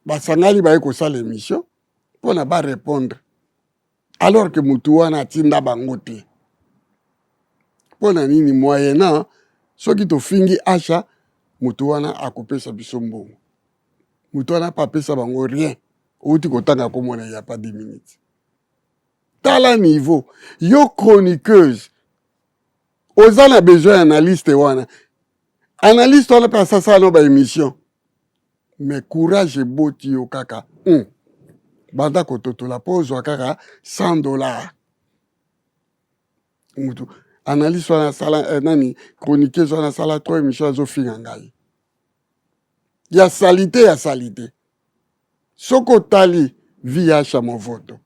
basangani baye kosala émission mpona barépondre, alors que motu wana atinda bango te. Mpo na nini? Moyennant soki tofingi Asha, motu wana akopesa biso mbongo. Motu wana mpe apesa bango rien. Outi kotanga komona ya pas 10 minutes. Tala niveau yo chroniqueuse oza na besoin ya analyste wana. Analyste wana mpe asasala no baémission, mais courage eboti yo kaka. Banda kototola mpo ozwa kaka 100 $. Mutu analyste wana asala nani, chroniqueuse wana asala trois émission, azofinga ngai ya saleté, ya saleté. Soki otali vie ya Asha Movoto,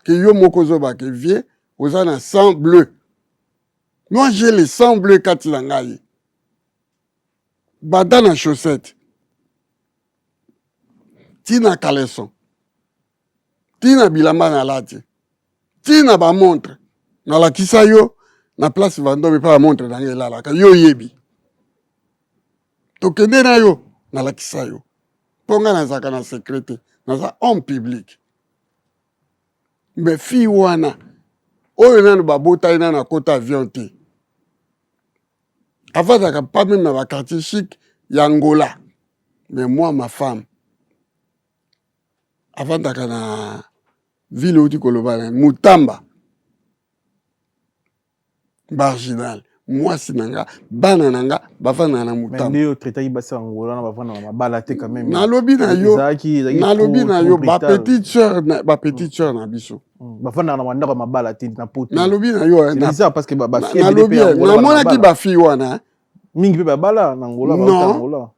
ke yo moko ozobake vie oza na sang bleu. Moi, j'ai le sang bleu kati na ngai, bada na chaussette. Ti na caleçon, ti na bilamba nalati, ti na bamontre nalakisa yo na place Vendome mpe bamontre na ngai elalaka, yo oyebi. Tokende na yo, nalakisa yo mpo ngai nazalaka na secret te, naza homme public. Mais fille wana oyo nanu babota ye, nanu akota avion te, avandaka pas même na baquartier chic ya Angola. Mais moi, ma femme avandaka na ville outi koloba na Mutamba marginal. Mwasi na nga, bana na nga bavandaka na Mutamba. Nde otraitaki basi ya Angola na bavanda na mabala te quand même. Nalobi na yo, nalobi na yo, bapetite sœur, bapetite sœur na biso Bavandaka na bandako ya mabala te na Poto. Nalobi na yo, bizarre, parce que bafille nalobi, namonaki bafille wana. Mingi mpe babala na Angola. Non,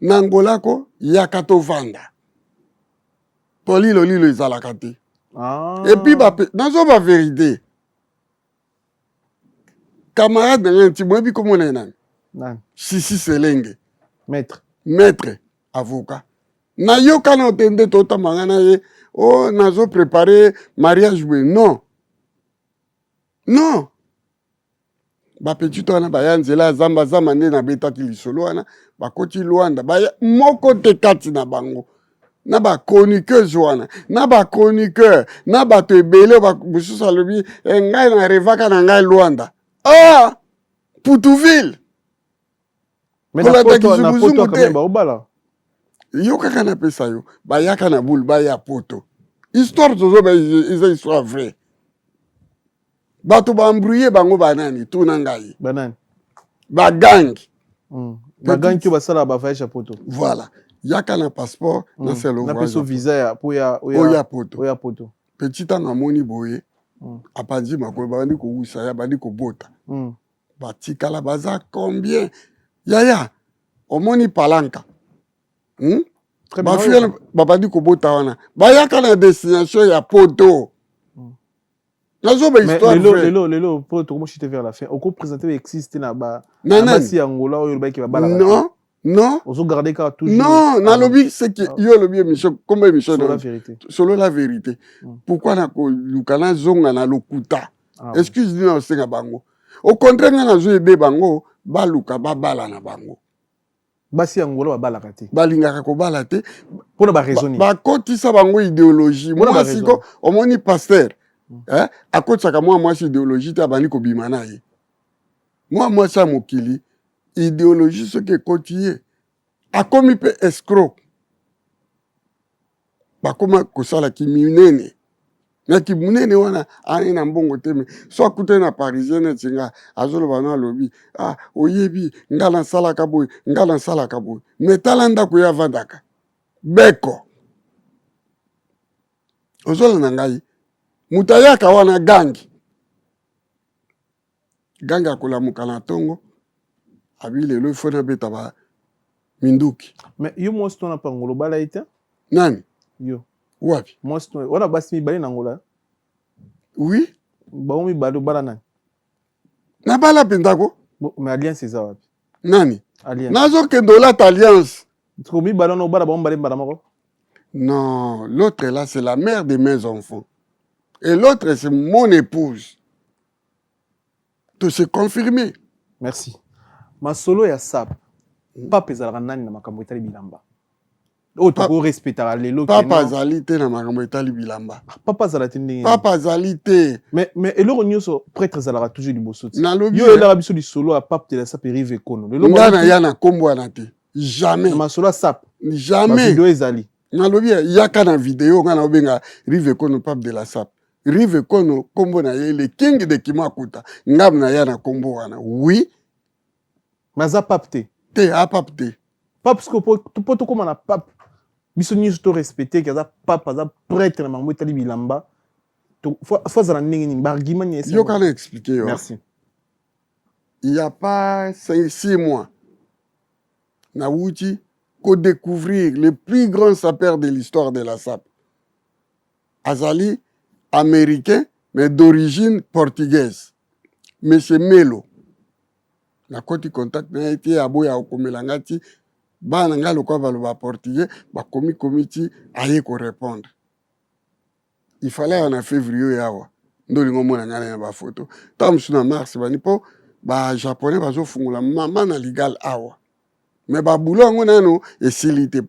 na Angola ko yaka tovanda po lilo lilo ezalaka te. Ah. Et puis nazoba vérité, camarade na ngai nti boyebi komona ye nani? Nani? Sisi Selenge. Maître. Maître avocat. Nayokana te nde totamba ngai na ye o oh, nazo prépare mariage boye. Non, non, bapetite wana baya nzela ya zamba zamba nde nabetaki lisolo wana, bakoti Lwanda, baya moko te kati na bango na bachroniqueuse wana, na bachroniqueur, na bato ebele mosusu alobi eh, ngai na revaka na ngai Lwanda, ah, Putuville. Kolanda kizunguzungu te. Baobala. Yo kaka napesa yo, bayaka na boule, baya Poto. Histoire tozoba eza histoire vraie. Bato baembrouille bango banani? Tuna ngai. Banani? Bagangi. Bagangi oyo basala bavoyage ya Poto. Voilà, yaka na passeport, nasala. Napesa visa ya po ya oya Poto. Oya Poto. Petit, ntango amoni boye, apanzi makolo, babandi kowusa ye, abandi kobota. Batikala baza combien, yaya? Omoni palanka, Bafille wana babandi kobota wana, bayaka na destination ya Poto. Nazoba histoire. Lelo, lelo, lelo, po tokomochite vers la fin, okoprésente baexiste na basi ya Angola oyo olobaki babalaka? Non, non. Ozogarde kaka toujours? Non, nalobi ce que yo olobi. Émission, kombo émission? Solo la vérité. Solo la vérité. Pourquoi nakoluka nazonga na lokuta? Excuse nini osenga bango? Au contraire, nga nazoyebe bango baluka babala na bango. Basi ya Angola babalaka te? Balingaka kobala te. Mpona baraison nini? Bakotisa bango idéologie. Mwasi ko omoni pasteur, eh, akotisaka mwa mwasi idéologie te, abandi kobima na ye. Mwa mwasi ya mokili, idéologie soki ekoti ye, akomi mpe escroc. Bakoma kosala kiminene na kimunene wana, aye na mbongo te. Mais so akutani na Parisien neti nga, azoloba no, alobi: "Ah, oyebi nga nasalaka boye, nga nasalaka boye." Mais tala ndako ye avandaka beko. Ozolanda ngai? Moto ayaka wana gangi gangi, akolamuka na ntongo, abi: "Lelo ifo nabeta ba minduki." Mais yo, mwasi to na pangolo, obala ye te? Nani? Yo. Wapi? Mwasi to wana, basi mibale na Angola. Oui. Bango mibale, obala nani? Nabala mpenza ko. Mais alliance eza wapi? Nani? Alliance. Nazokende olata alliance. Siko mibale wana, obala bango mibale mbala moko? Non, l'autre là, c'est la mère de mes enfants et l'autre, c'est mon épouse, to se confirmer. Merci. Masolo ya sap, pape ezalaka nani na makambo etali bilamba oyo tokorespectaka lelo? Papa azali te na makambo etali bilamba. Papa azala te ndenge? Papa azali te. Mais eloko nyonso, prêtre ezalaka toujours liboso ti. Nalobi. Yo oyelaka biso lisolo ya pape de la sape Rive Kono. Lelo nga na ya na nkombo wana te, jamais. Na masolo ya sape. Jamais. Video ezali. Nalobi, yaka na video. Nga na obenga Rive Kono pape de la sape? Rive Kono, nkombo na ye le King de Kimakuta. Nga na ya na nkombo wana, oui. Mais aza pape te? Te, a pape te. Pape siko, po tokóma na pape, biso nyonso torespecte ke aza pape, aza prêtre na makambo etali bilamba, fo azala ndenge nini? Baargument nini? Yoka na explique yo. Merci. Il y a pas 5, 6 mois, nawuti kodécouvrir le plus grand sapeur de l'histoire de la sape. Azali américain mais d'origine portugaise, monsieur Melo. Nakoti contact na ye te, aboya kokomela nga ti. Bana ngai lokola baloba portugais, bakomi komi ti aye korépondre. Il fallait aya na février oyo awa nde olingi omona ngai na bafoto. Ntango mosusu na mars bani, mpo bajaponais bazofungola mama na ligal awa, me babulo yango nano esili te.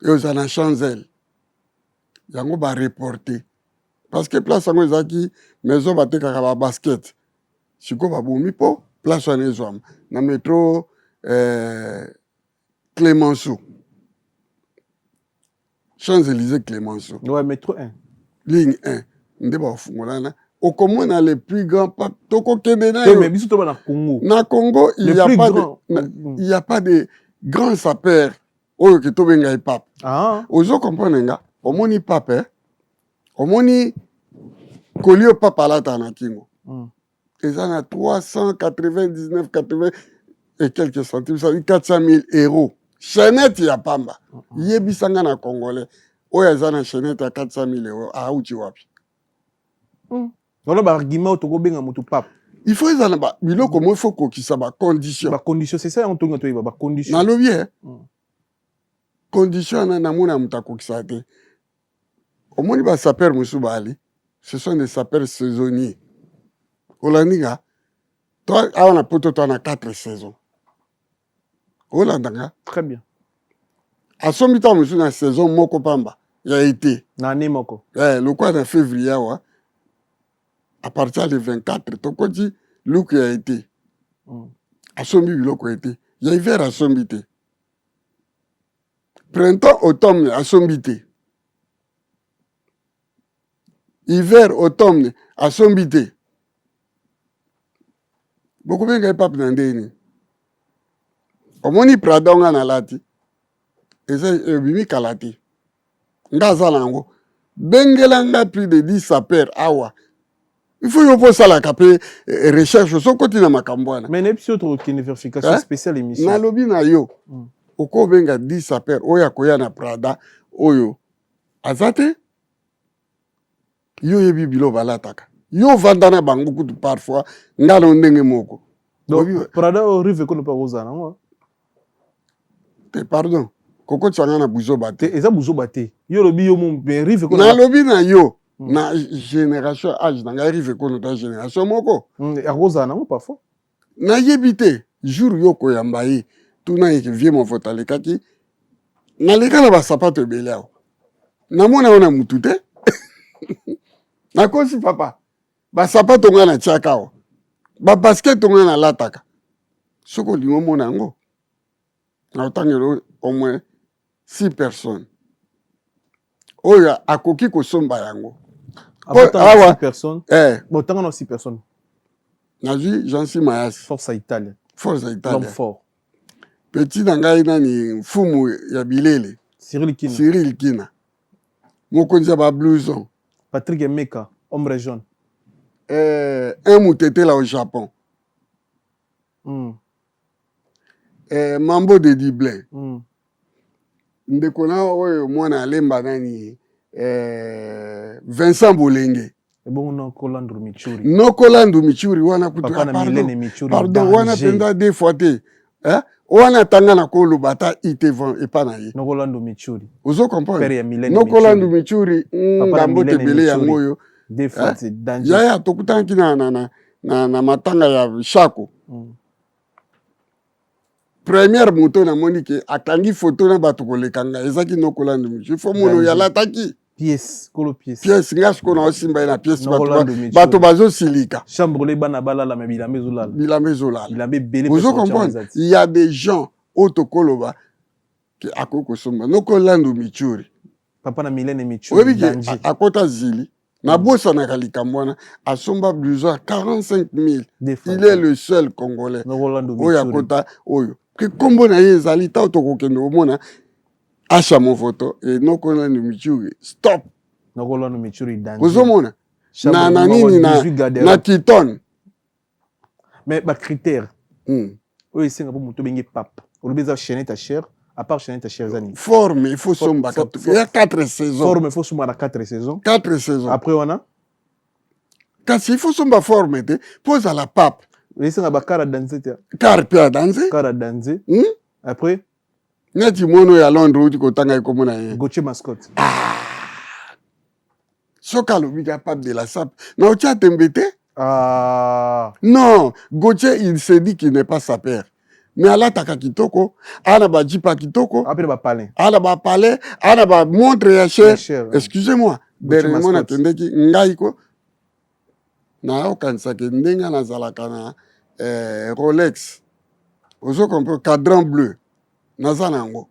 Eza na Chanzel, yango bareporte parce que place yango ezalaki maison batekaka babasket. Sikoyo babomi mpo place wana ezwama na metro Clémenceau, Champs-Élysées, Clémenceau. Ouais, métro 1. Ligne 1 nde bakofungola wana, okomona le plus grand pape. Tokokende na yo. Mais biso toba na Congo. Na Congo, il y a pas de, il y a pas de grand sapeur oyo ke tobenga ye pape. Ah. Ozo comprendre nga? Omoni pape, eh? Omoni kolio pape alata na kingo. Eza na 399 80 et quelques centimes, ça dit 400 000 euros. Chaînette ya pamba. Yebisa nga na congolais oyo aza na chaînette ya 400 000 euros auti wapi? Wana baargument oyo tokobenga motu pape. Il faut eza na biloko mo, il faut kokisa bacondition. Bacondition, c'est ça yango tolinga toyeba, bacondition. Nalobi e condition wana namona moto akokisa te. Omoni basapeur mosusu baali, ce sont des sapeurs saisonniers. Olandi nga? Awa na Poto to na 4 saisons. Olanda nga? Très bien. Asombi ntango mosusu na saison moko pamba ya été. Na année moko. Lokola na février awa, à partir le 24 tokoti luku ya été. Asombi biloko ya été, ya hiver asombi te. Printemps, automne asombi te. Hiver, automne asombi te. Bokobenga ye pape na ndeni? Omoni Prada nga nalati, eza ebimi kala te. Nga aza na yango. Bengela nga plus de 10 sapeur awa. Il faut yo mpo osalaka mpe recherche soki okoti na makambo wana. Mais nayebi so tokokende vérification spéciale émission. Nalobi na yo, okobenga 10 sapeur oyo akoya na Prada oyo aza te. Yo oyebi biloko balataka, yo ovanda na bango kutu parfois nga na ndenge moko. Donc Prada oyo rive kono mpe akozala nango? Te, pardon, kokotisa nga na buzoba te. Eza buzoba te, yo olobi yo mo, mais rive kono. Nalobi na yo, na génération age na ngai, rive kono ta génération moko. Akozala nango parfois. Nayebi te. Jour yo koyamba ye, tuna ye ke vieux Movoto alekaki, naleka na basapato ebele awa, namona yo na mutu te. Nakosi papa? Basapato ngai natiaka awa, babasket ngai nalataka, soki olingi omona yango, na otangela au moins six personnes oyo akoki kosomba yango. Awa botanga na six personnes. Nazwi Jansi Mayasi. Force Italia. Force Italia. L'homme fort. Petit na ngai nani, mfumu ya bilele. Cyril Kina. Cyril Kina, mokonzi ya bablouson. Patrick Emeka, homme jaune. Un mutetela au Japon. Mambo de Dublin. Ndeko na oyo mwana alemba nani, Vincent Bolenge. Ebongo Nokolandu Michuri? Nokolandu Michuri wana kutu, pardon, wana mpenza deux fois te, eh? Wana atanga na koloba ata itevant epa na ye. Nokolandu Michuri. Ozo comprendre? Nokolandu Michuri, ngambo ebele yango oyo. Yaya, tokutanaki na matanga ya Shako. Première moto namoni ke akangi foto na bato koleka ngai ezaki Nokolandu Michuri. Fo mono oyo alataki pièce, kolo pièce. Pièce nga sikoyo naosimba ye na pièce, bato bazosilika. Chambre le bana balala, mais bilamba ezolala. Bilamba ezolala. Bilamba ebele. Ozo comprendre? Il y a des gens oyo tokoloba ke akoki kosomba. Nokolandu Michuri. Papa na Milene Michuri. Oyebi ke akota zili, nabosanaka likambo wana, asomba blouson ya 45 000. Il est le seul congolais oyo akota oyo ke nkombo na ye ezali. Ntango tokokende komona Asha Movoto e Nokolandu Michuri, stop. Nokolandu Michuri. Ozomona na nini na Kiton. Mais bacritère oyo esenga mpo moto obenge pape, olobi eza chaînette ya cher. À part chaînette ya cher, eza nini? Forme, il faut sombaka ya 4 saisons. Forme, il faut somba na 4 saisons. 4 saisons. Après wana? Kasi il faut somba forme te mpo ozala pape. Esenga bacar ya danse te? Car mpe ya danse. Car ya danse. Après? Neti mwana oyo ya Londres outi kotanga ye kombo na ye. Gauthier Mascotte. Ah! Soki alobi ka pape de la sape, na otia tembe te. Ah. Non, Gauthier il se dit qu'il n'est pas sapeur. Mais alataka kitoko, ana ba jipa kitoko, Apele ba palais. ana ba palais, ana ba montre ya cher. Ya cher, ouais. Excusez-moi, Gauthier dernièrement Mascotte. nakendeki ngai ko nayokanisaki ndenge nazalaka na eh, Rolex. Ozo comprendre cadran bleu. Naza na yango.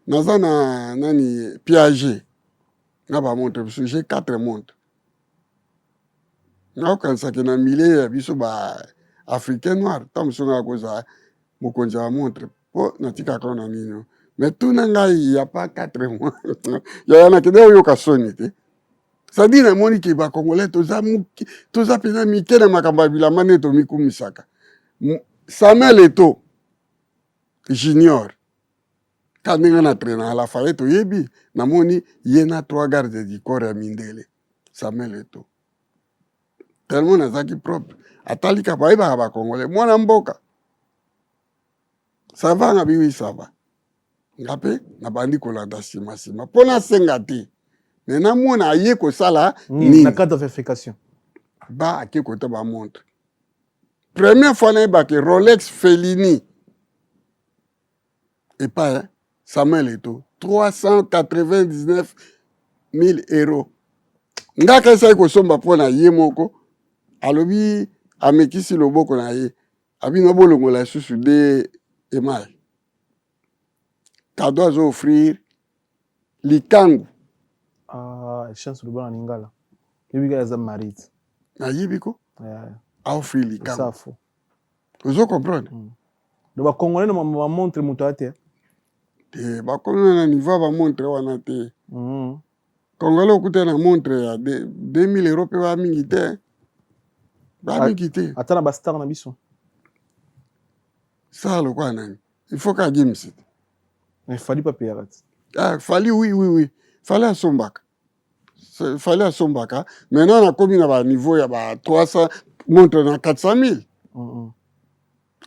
Naza na nani Piaget. Na ba montre biso j'ai quatre montres. Nayokanisaki na milieu ya biso ba africain noir ntango mosusu ngai akozala mokonzi ya montre mpo natikaka na nini mais tuna ngai ya pas 4 mois yaya nakende oyoka soni te c'est-à-dire namoni ke bacongolais toza toza mpenza mike na makambo ya bilamba nde tomikumisaka. Samuel Eto'o Junior ka ndenge na traînaka la Fayette oyebi namoni ye na trois gardes du corps ya mindele Samuel Eto'o tellement nazalaki propre atali kaka bayebaka bacongolais mwana mboka ça va nga bi oui ça va nga mpe nabandi kolanda nsima nsima mpo nasenga te me namona aye kosala nini na cadre verification ba ake kota bamontre première fois nayebaki Rolex Fellini epai Samuel Eto'o 399 000 euros nga kaisaki kosomba mpo na ye moko alobi amekisi loboko na ye abino bolongola lisusu de emai cadeau azo offrir likangu. Ah, chance loba na lingala. Yebi kaka aza marite. Nayebi ko. Yeah. A offrir likangu. Safu. Ozo comprendre? Donc ba congolais na ba montre moto ate. Te ba congolais na niveau ba montre wana te. Congolais okuta na montre ya 2000 euros pe ba mingi te. Ba mingi te. Ata na ba star na biso. Star lokola nani? Il faut ka Gims. Mais Fally pas payaka ti. Ah, Fally oui oui oui. Fally asombaka. Fally asombaka. Maintenant nakomi na ba niveau ya ba 300 montre na 400 000.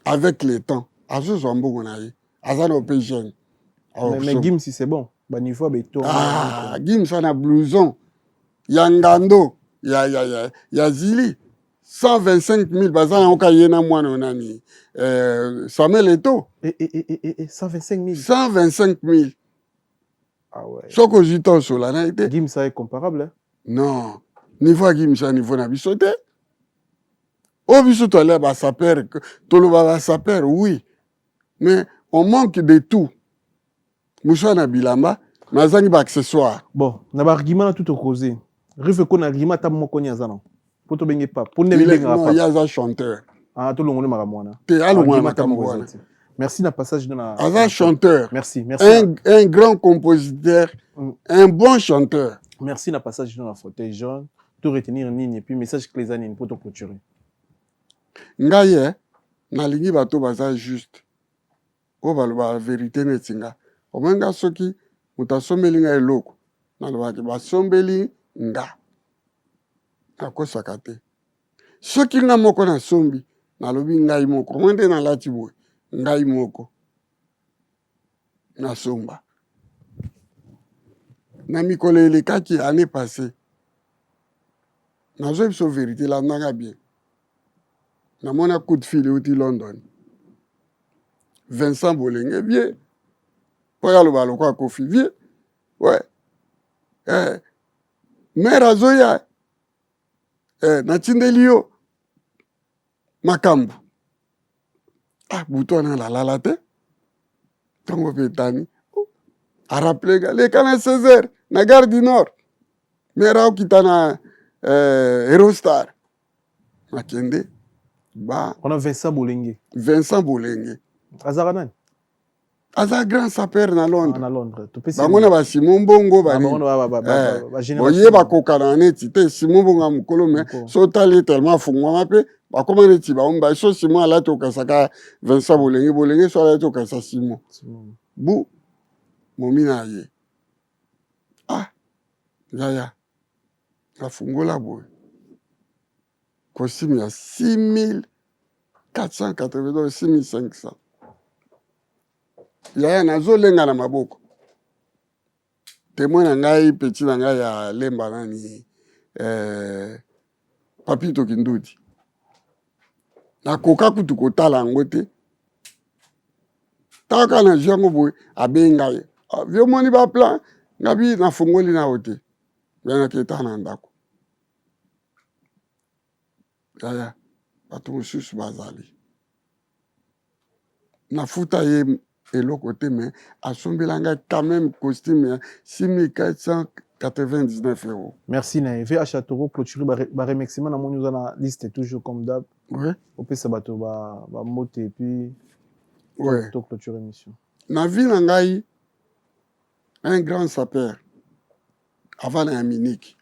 Avec le temps. Azozwa mbongo na ye. Aza na pe jeune. Mais Gims c'est bon. Ba niveau ya beton. Ah, Gims ana blouson ya ngando ya ya ya ya zili 125 000 baza yango ka ye na mwana nani Samuel Eto'o. 125 000. 125 000. Ah ouais. Soki ozwi temps osola na ye te. Gims est comparable. Hein? Non. Niveau ya Gims ya niveau na biso te. Oyo biso toalia ba sapeur, toloba ba sapeur oui. Mais on manque de tout. Mosusu na bilamba, mais azangi ba accessoires. Bon, na ba argument na tout opposé. Rive ko na argument ata moko ni aza na. Po to benge pape. Po nde benga pape. Non, ye aza chanteur. Ah, to longole makambo wana. Te alongole makambo wana. Merci na passage na Aza chanteur. Merci, merci. Un grand compositeur, un bon chanteur. Merci na passage na fauteuil jaune. To retenir nini et puis message clé za nini pour to clôturer. Ngai eh, nalingi bato baza juste. Oyo balobaka verite neti nga. Omoni nga soki moto asombeli nga eloko, nalobaka basombeli nga. Nakosaka te. Soki nga moko nasombi, nalobi ngai moko. Omoni nde nalati boye, ngai moko nasomba. Na mikolo elekaki année passée, nazoyebi biso verite, landanga bien. Namona coup de fil euti London. Vincent Bolenge vieux. Po ya loba lokola Koffi vieux. Ouais. Eh, mère azoya. Eh, natindeli yo makambo. Ah, butu wana nalala te. Ntongo mpe etani. Arappele nga leka na 16 heures na gare du Nord. Mère aokita na eh, Eurostar. Nakende ba wana Vincent Bolenge. Vincent Bolenge. Azaka nani? Aza grand sapeur na Londres. Ah, na Londres. Bango na ba Simon Mbongo ba nini. Boye bakokana neti te Simon Mbongo ya mokolo mais so otali tellement afungwama mpe bakoma neti bango mibale so Simon alati okasaka Vincent Bolenge Bolenge so alati okasa Simon. Bu momi na ye. Ah yaya afungola boye costume ya 6480 6500. Yaya nazolenga na maboko. Temoin na ngai petit na ngai ya lemba nani eh, Papito Kindudi. Nakoka kutu kotala yango te. Taka kaka nazwi yango boye abengi ngai. Ah, vieux omoni ba plan ngabi nafongoli na yo te. Ngai naketa na ndako. Yaya bato mosusu bazali. Nafuta ye eloko te mais asombela ngai quand même costume ya 6499 euros. Merci na ye. VH toko clôturer ba, ba remerciements na moni oza na liste toujours comme d'hab. Ouais. Opesa bato ba, ba mbote et puis ouais. to clôturer émission. Na vie na ngai un grand sapeur avant na ya Munich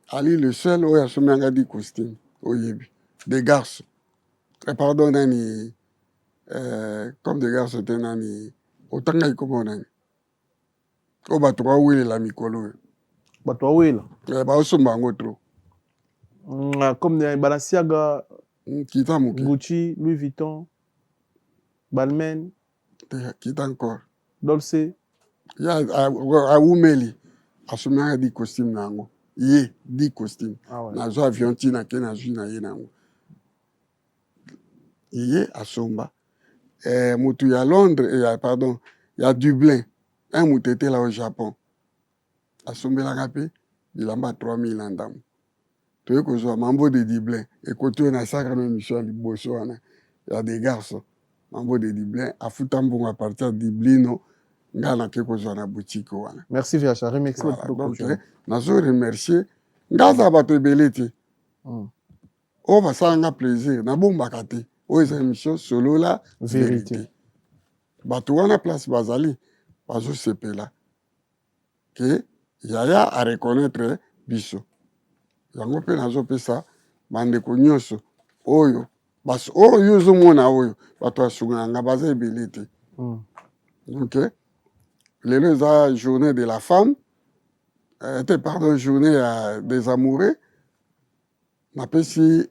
ali le seul oyo asombi ngai di costume oyebi des garçons eh, pardon nani eh, comme des garçons te nani otangaki kombo nani oyo bato bawelela mikolo oyo bato bawela eh, baosomba yango trop mm, comme eh, Balenciaga kita moke Gucci Louis Vuitton Balmain kita encore Dolce ye awumeli asomaka di costume na yango ye di costume ah ouais. nazwa avion ntina ke nazwi na ye na yango ye asomba eh, mutu ya Londres eh, ya, pardon ya Dublin un mutetela au Japon asombelaka mpe bilamba 3000 na ndambo toye kozwa mambo de Dublin ekoti oyo nasalaka na émission ya liboso wana ya des garçons mambo de Dublin afuta mbongo à partir ya Dublino ngai nake kozwa na boutique wana. Merci VH, remercie voilà, donc eh, nazo remercier ngai azala bato ebele te mm. oyo basala nga plaisir nabombaka te oyo eza émission solola vérité, vérité. Bato wana place bazali bazosepela ke yaya a reconnaitre biso yango mpe nazopesa bandeko nyonso oyo bas oyo yo ozomona oyo bato basungaka nga baza ebele te mm. Ok lelo eza journée de la femme euh, te pardon journée ya des amoureux Napesi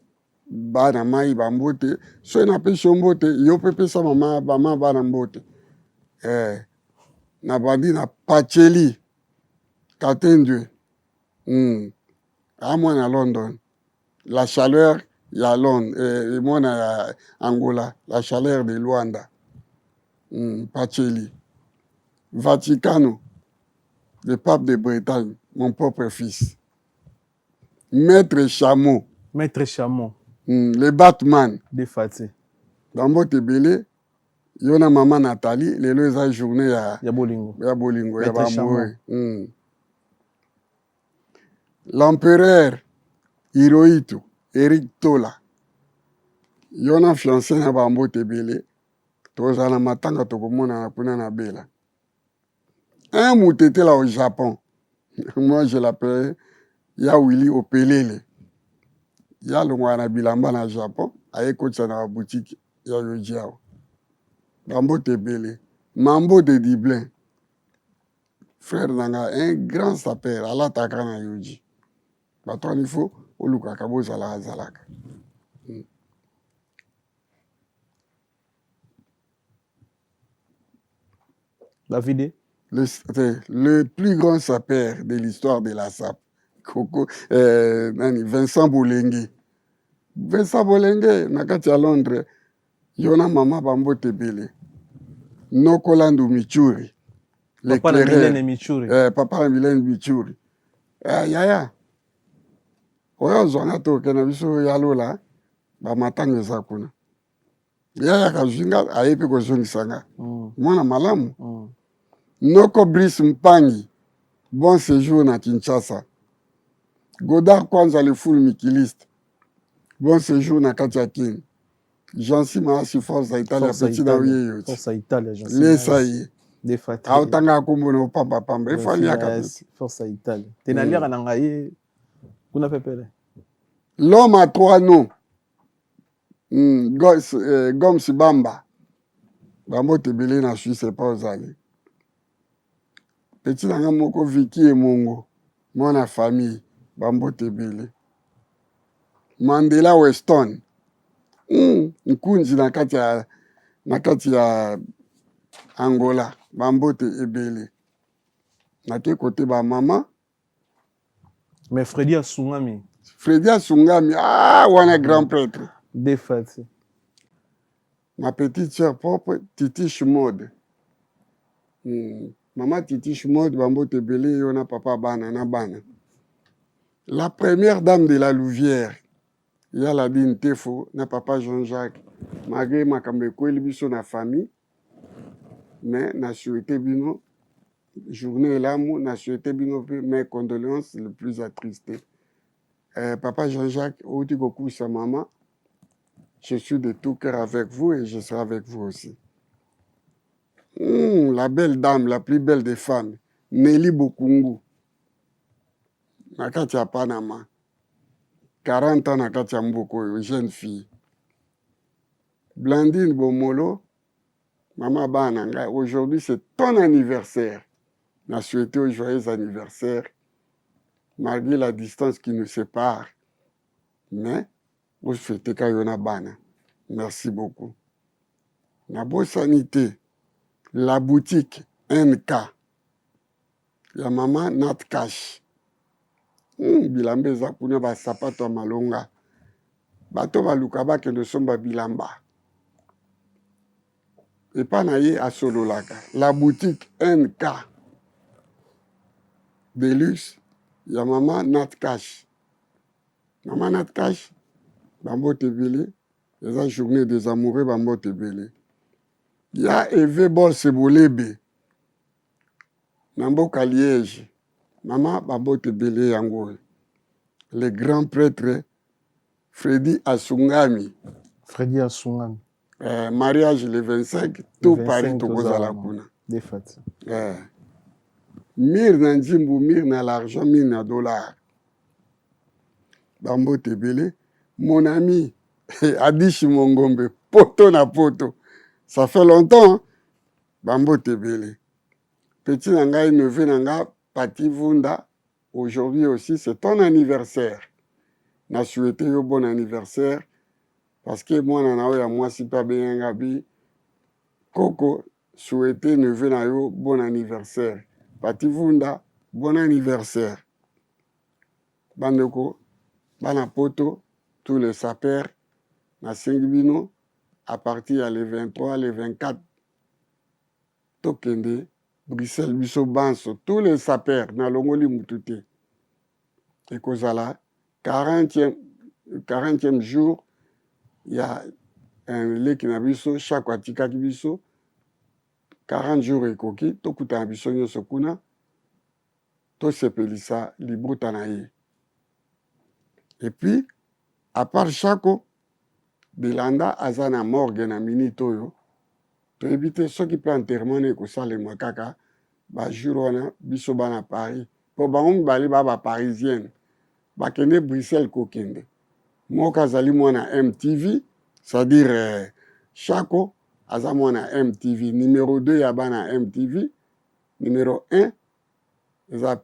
bana mai ba mbote soki napesi yo mbote yo mpe pesa mama mama bana mbote eh, nabandi na pacheli katendwe mm. a mwana London la chaleur ya Londres eh, mwana ya Angola la chaleur de Luanda pacheli Vaticano le pape de Bretagne mon propre fils Maître Chameau. Maître Chameau. Le Batman. De Fati. Bambote ebele yo na mama Nathalie lelo eza journée ya ya bolingo ya bolingo ya ba amoureux. L'empereur Hirohito Eric Tola yo na fiancé na bambote ebele tozala na matanga tokomonana kuna na Bela. Un mutetela au Japon. Moi, je l'appelle ya Willy Opelele. Ya longwa na bilamba na Japon, aye kotisa na boutique ya Yoji awa. Bambote ebele. Mambo de Dublin. Frère na nga, un grand sapeur, alataka na Yoji. Bato wana il faut olukaka bozalaka zalaka. Davide. Le, le plus grand sapeur de l'histoire de la sape. Coco, euh, nani, Vincent Bolenge. Vincent Bolenge, na kati ya Londres, yo na mama bambote ebele. Noko Landu Michuri. Papa na Milene Michuri. Eh, papa na Milene Michuri. Eh, yaya. Oyo azwa nga tokende biso ya lola, ba matanga eza kuna. Ye ayaka azwi nga aye mpe kozongisa nga mm. mwana malamu mm. Noko Brice Mpangi bon séjour na Kinshasa Godard Kwanza le full mikiliste bon séjour na kati ya Kin Jansi Maasi Forza Italia petit na ye yo Forza Italia Jansi lesa ye aotangaka kombo na opamba pamba efo aliaka Forza Italia te naliaka na ngai ye kuna pepele l'homme à trois noms Goms, eh, Goms Bamba bambote ebele na Suisse epa ozali petit na nga moko Vicky Emongo mwana famille bambote ebele Mandela Weston nkunzi na kati ya na kati ya Angola, bambote ebele. Nake kote ba mama. Mais Freddy Asungami. Freddy Asungami, ah, wana grand prêtre. Defati. Ma petite sœur propre, Titi Shmode. Mama Titi Shmode, bambote ebele yo na papa bana na bana. La première dame de la Louvière, ya Ladine Tefo na papa Jean-Jacques. Malgré makambo ekweli biso na famille, mais na souhaité bino journée elamu, na souhaité bino pe mes condoléances le plus attristées. Papa Jean-Jacques, outi kokusa mama, je suis de tout cœur avec vous et je serai avec vous aussi. La belle dame, la plus belle des femmes, Nelly Bokungu, na kati ya Panama, 40 ans na kati ya mboka oyo, jeune fille. Blandine Bomolo, mama bana ngai, aujourd'hui c'est ton anniversaire. Na souhaité un joyeux anniversaire, malgré la distance qui nous sépare, mais vous fêtez kayona bana. Merci beaucoup. Na bosanité, la boutique NK, ya mama Nat Cash. Bilamba eza kuna ba sapato ya malonga. Bato baluka bakende somba bilamba. Epa na ye asololaka. La boutique NK Deluxe ya mama Nat Cash. Mama Nat Cash, bambote ebele, eza journée des amoureux, bambote ebele. Ya Eve Boss Bolebe na mboka Liège. Mama bambote ebele yango. Le grand prêtre Freddy Asungami. Freddy Asungami. Mariage le 25, tout Le 25, Paris tokozala tozala kuna. Defati. Mire na nzimbu, mire na l'argent, mire na dollar. Bambote ebele. Mon ami Adishi Mongombe, poto na poto. Ça fait longtemps, hein? Bambote ebele. Petit na ngai, neveu na nga, Pati Vunda, aujourd'hui aussi c'est ton anniversaire. Na souhaité yo bon anniversaire parce que mwana na yo ya mwasi pe abenganga bi koko souhaité neveu na yo bon anniversaire. Pati Vunda, bon anniversaire. Bandeko, bana poto, tous les sapeurs, nasengi bino à partir ya le 23, le 24 tokende Bruxelles biso banso, tous les sapeurs, nalongoli mutu te. Ekozala 40e jour ya leki na biso, chaque atikaki biso 40 jours ekoki, tokutana biso nyonso kuna, tosepelisa libota na ye. Et puis, à part Chako, Belanda aza na morgue na minute oyo, toyebi te soki pe enterrement na ekosalema kaka ba jour wana biso bana Paris, po bango mibale ba ba parisienne bakende Bruxelles kokende. Moko azali mwana MTV, c'est-à-dire Chako aza mwana MTV, numéro 2 ya bana MTV, numéro 1 eza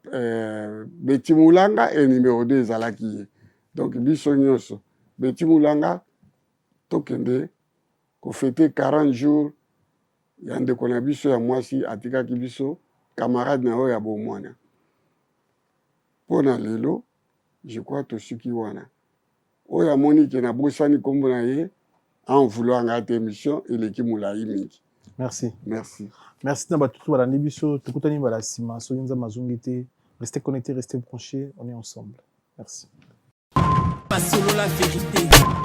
Betty Mulanga et numéro 2 ezalaki ye. Donc biso nyonso Betty Mulanga tokende kofete 40 jours ya ndeko na biso ya mwasi atikaki biso camarade na oyo ya bomwana. Mpona lelo je crois tosuki wana. Oyo amoni ke nabosani kombo na ye, en vouloir nga te émission eleki molai mingi. Merci. Merci. Merci na bato balandi biso, tokutani mbala nsima soki Nzambe azongi te. Restez connectés, restez branchés, on est ensemble. Merci. Masolo la vérité.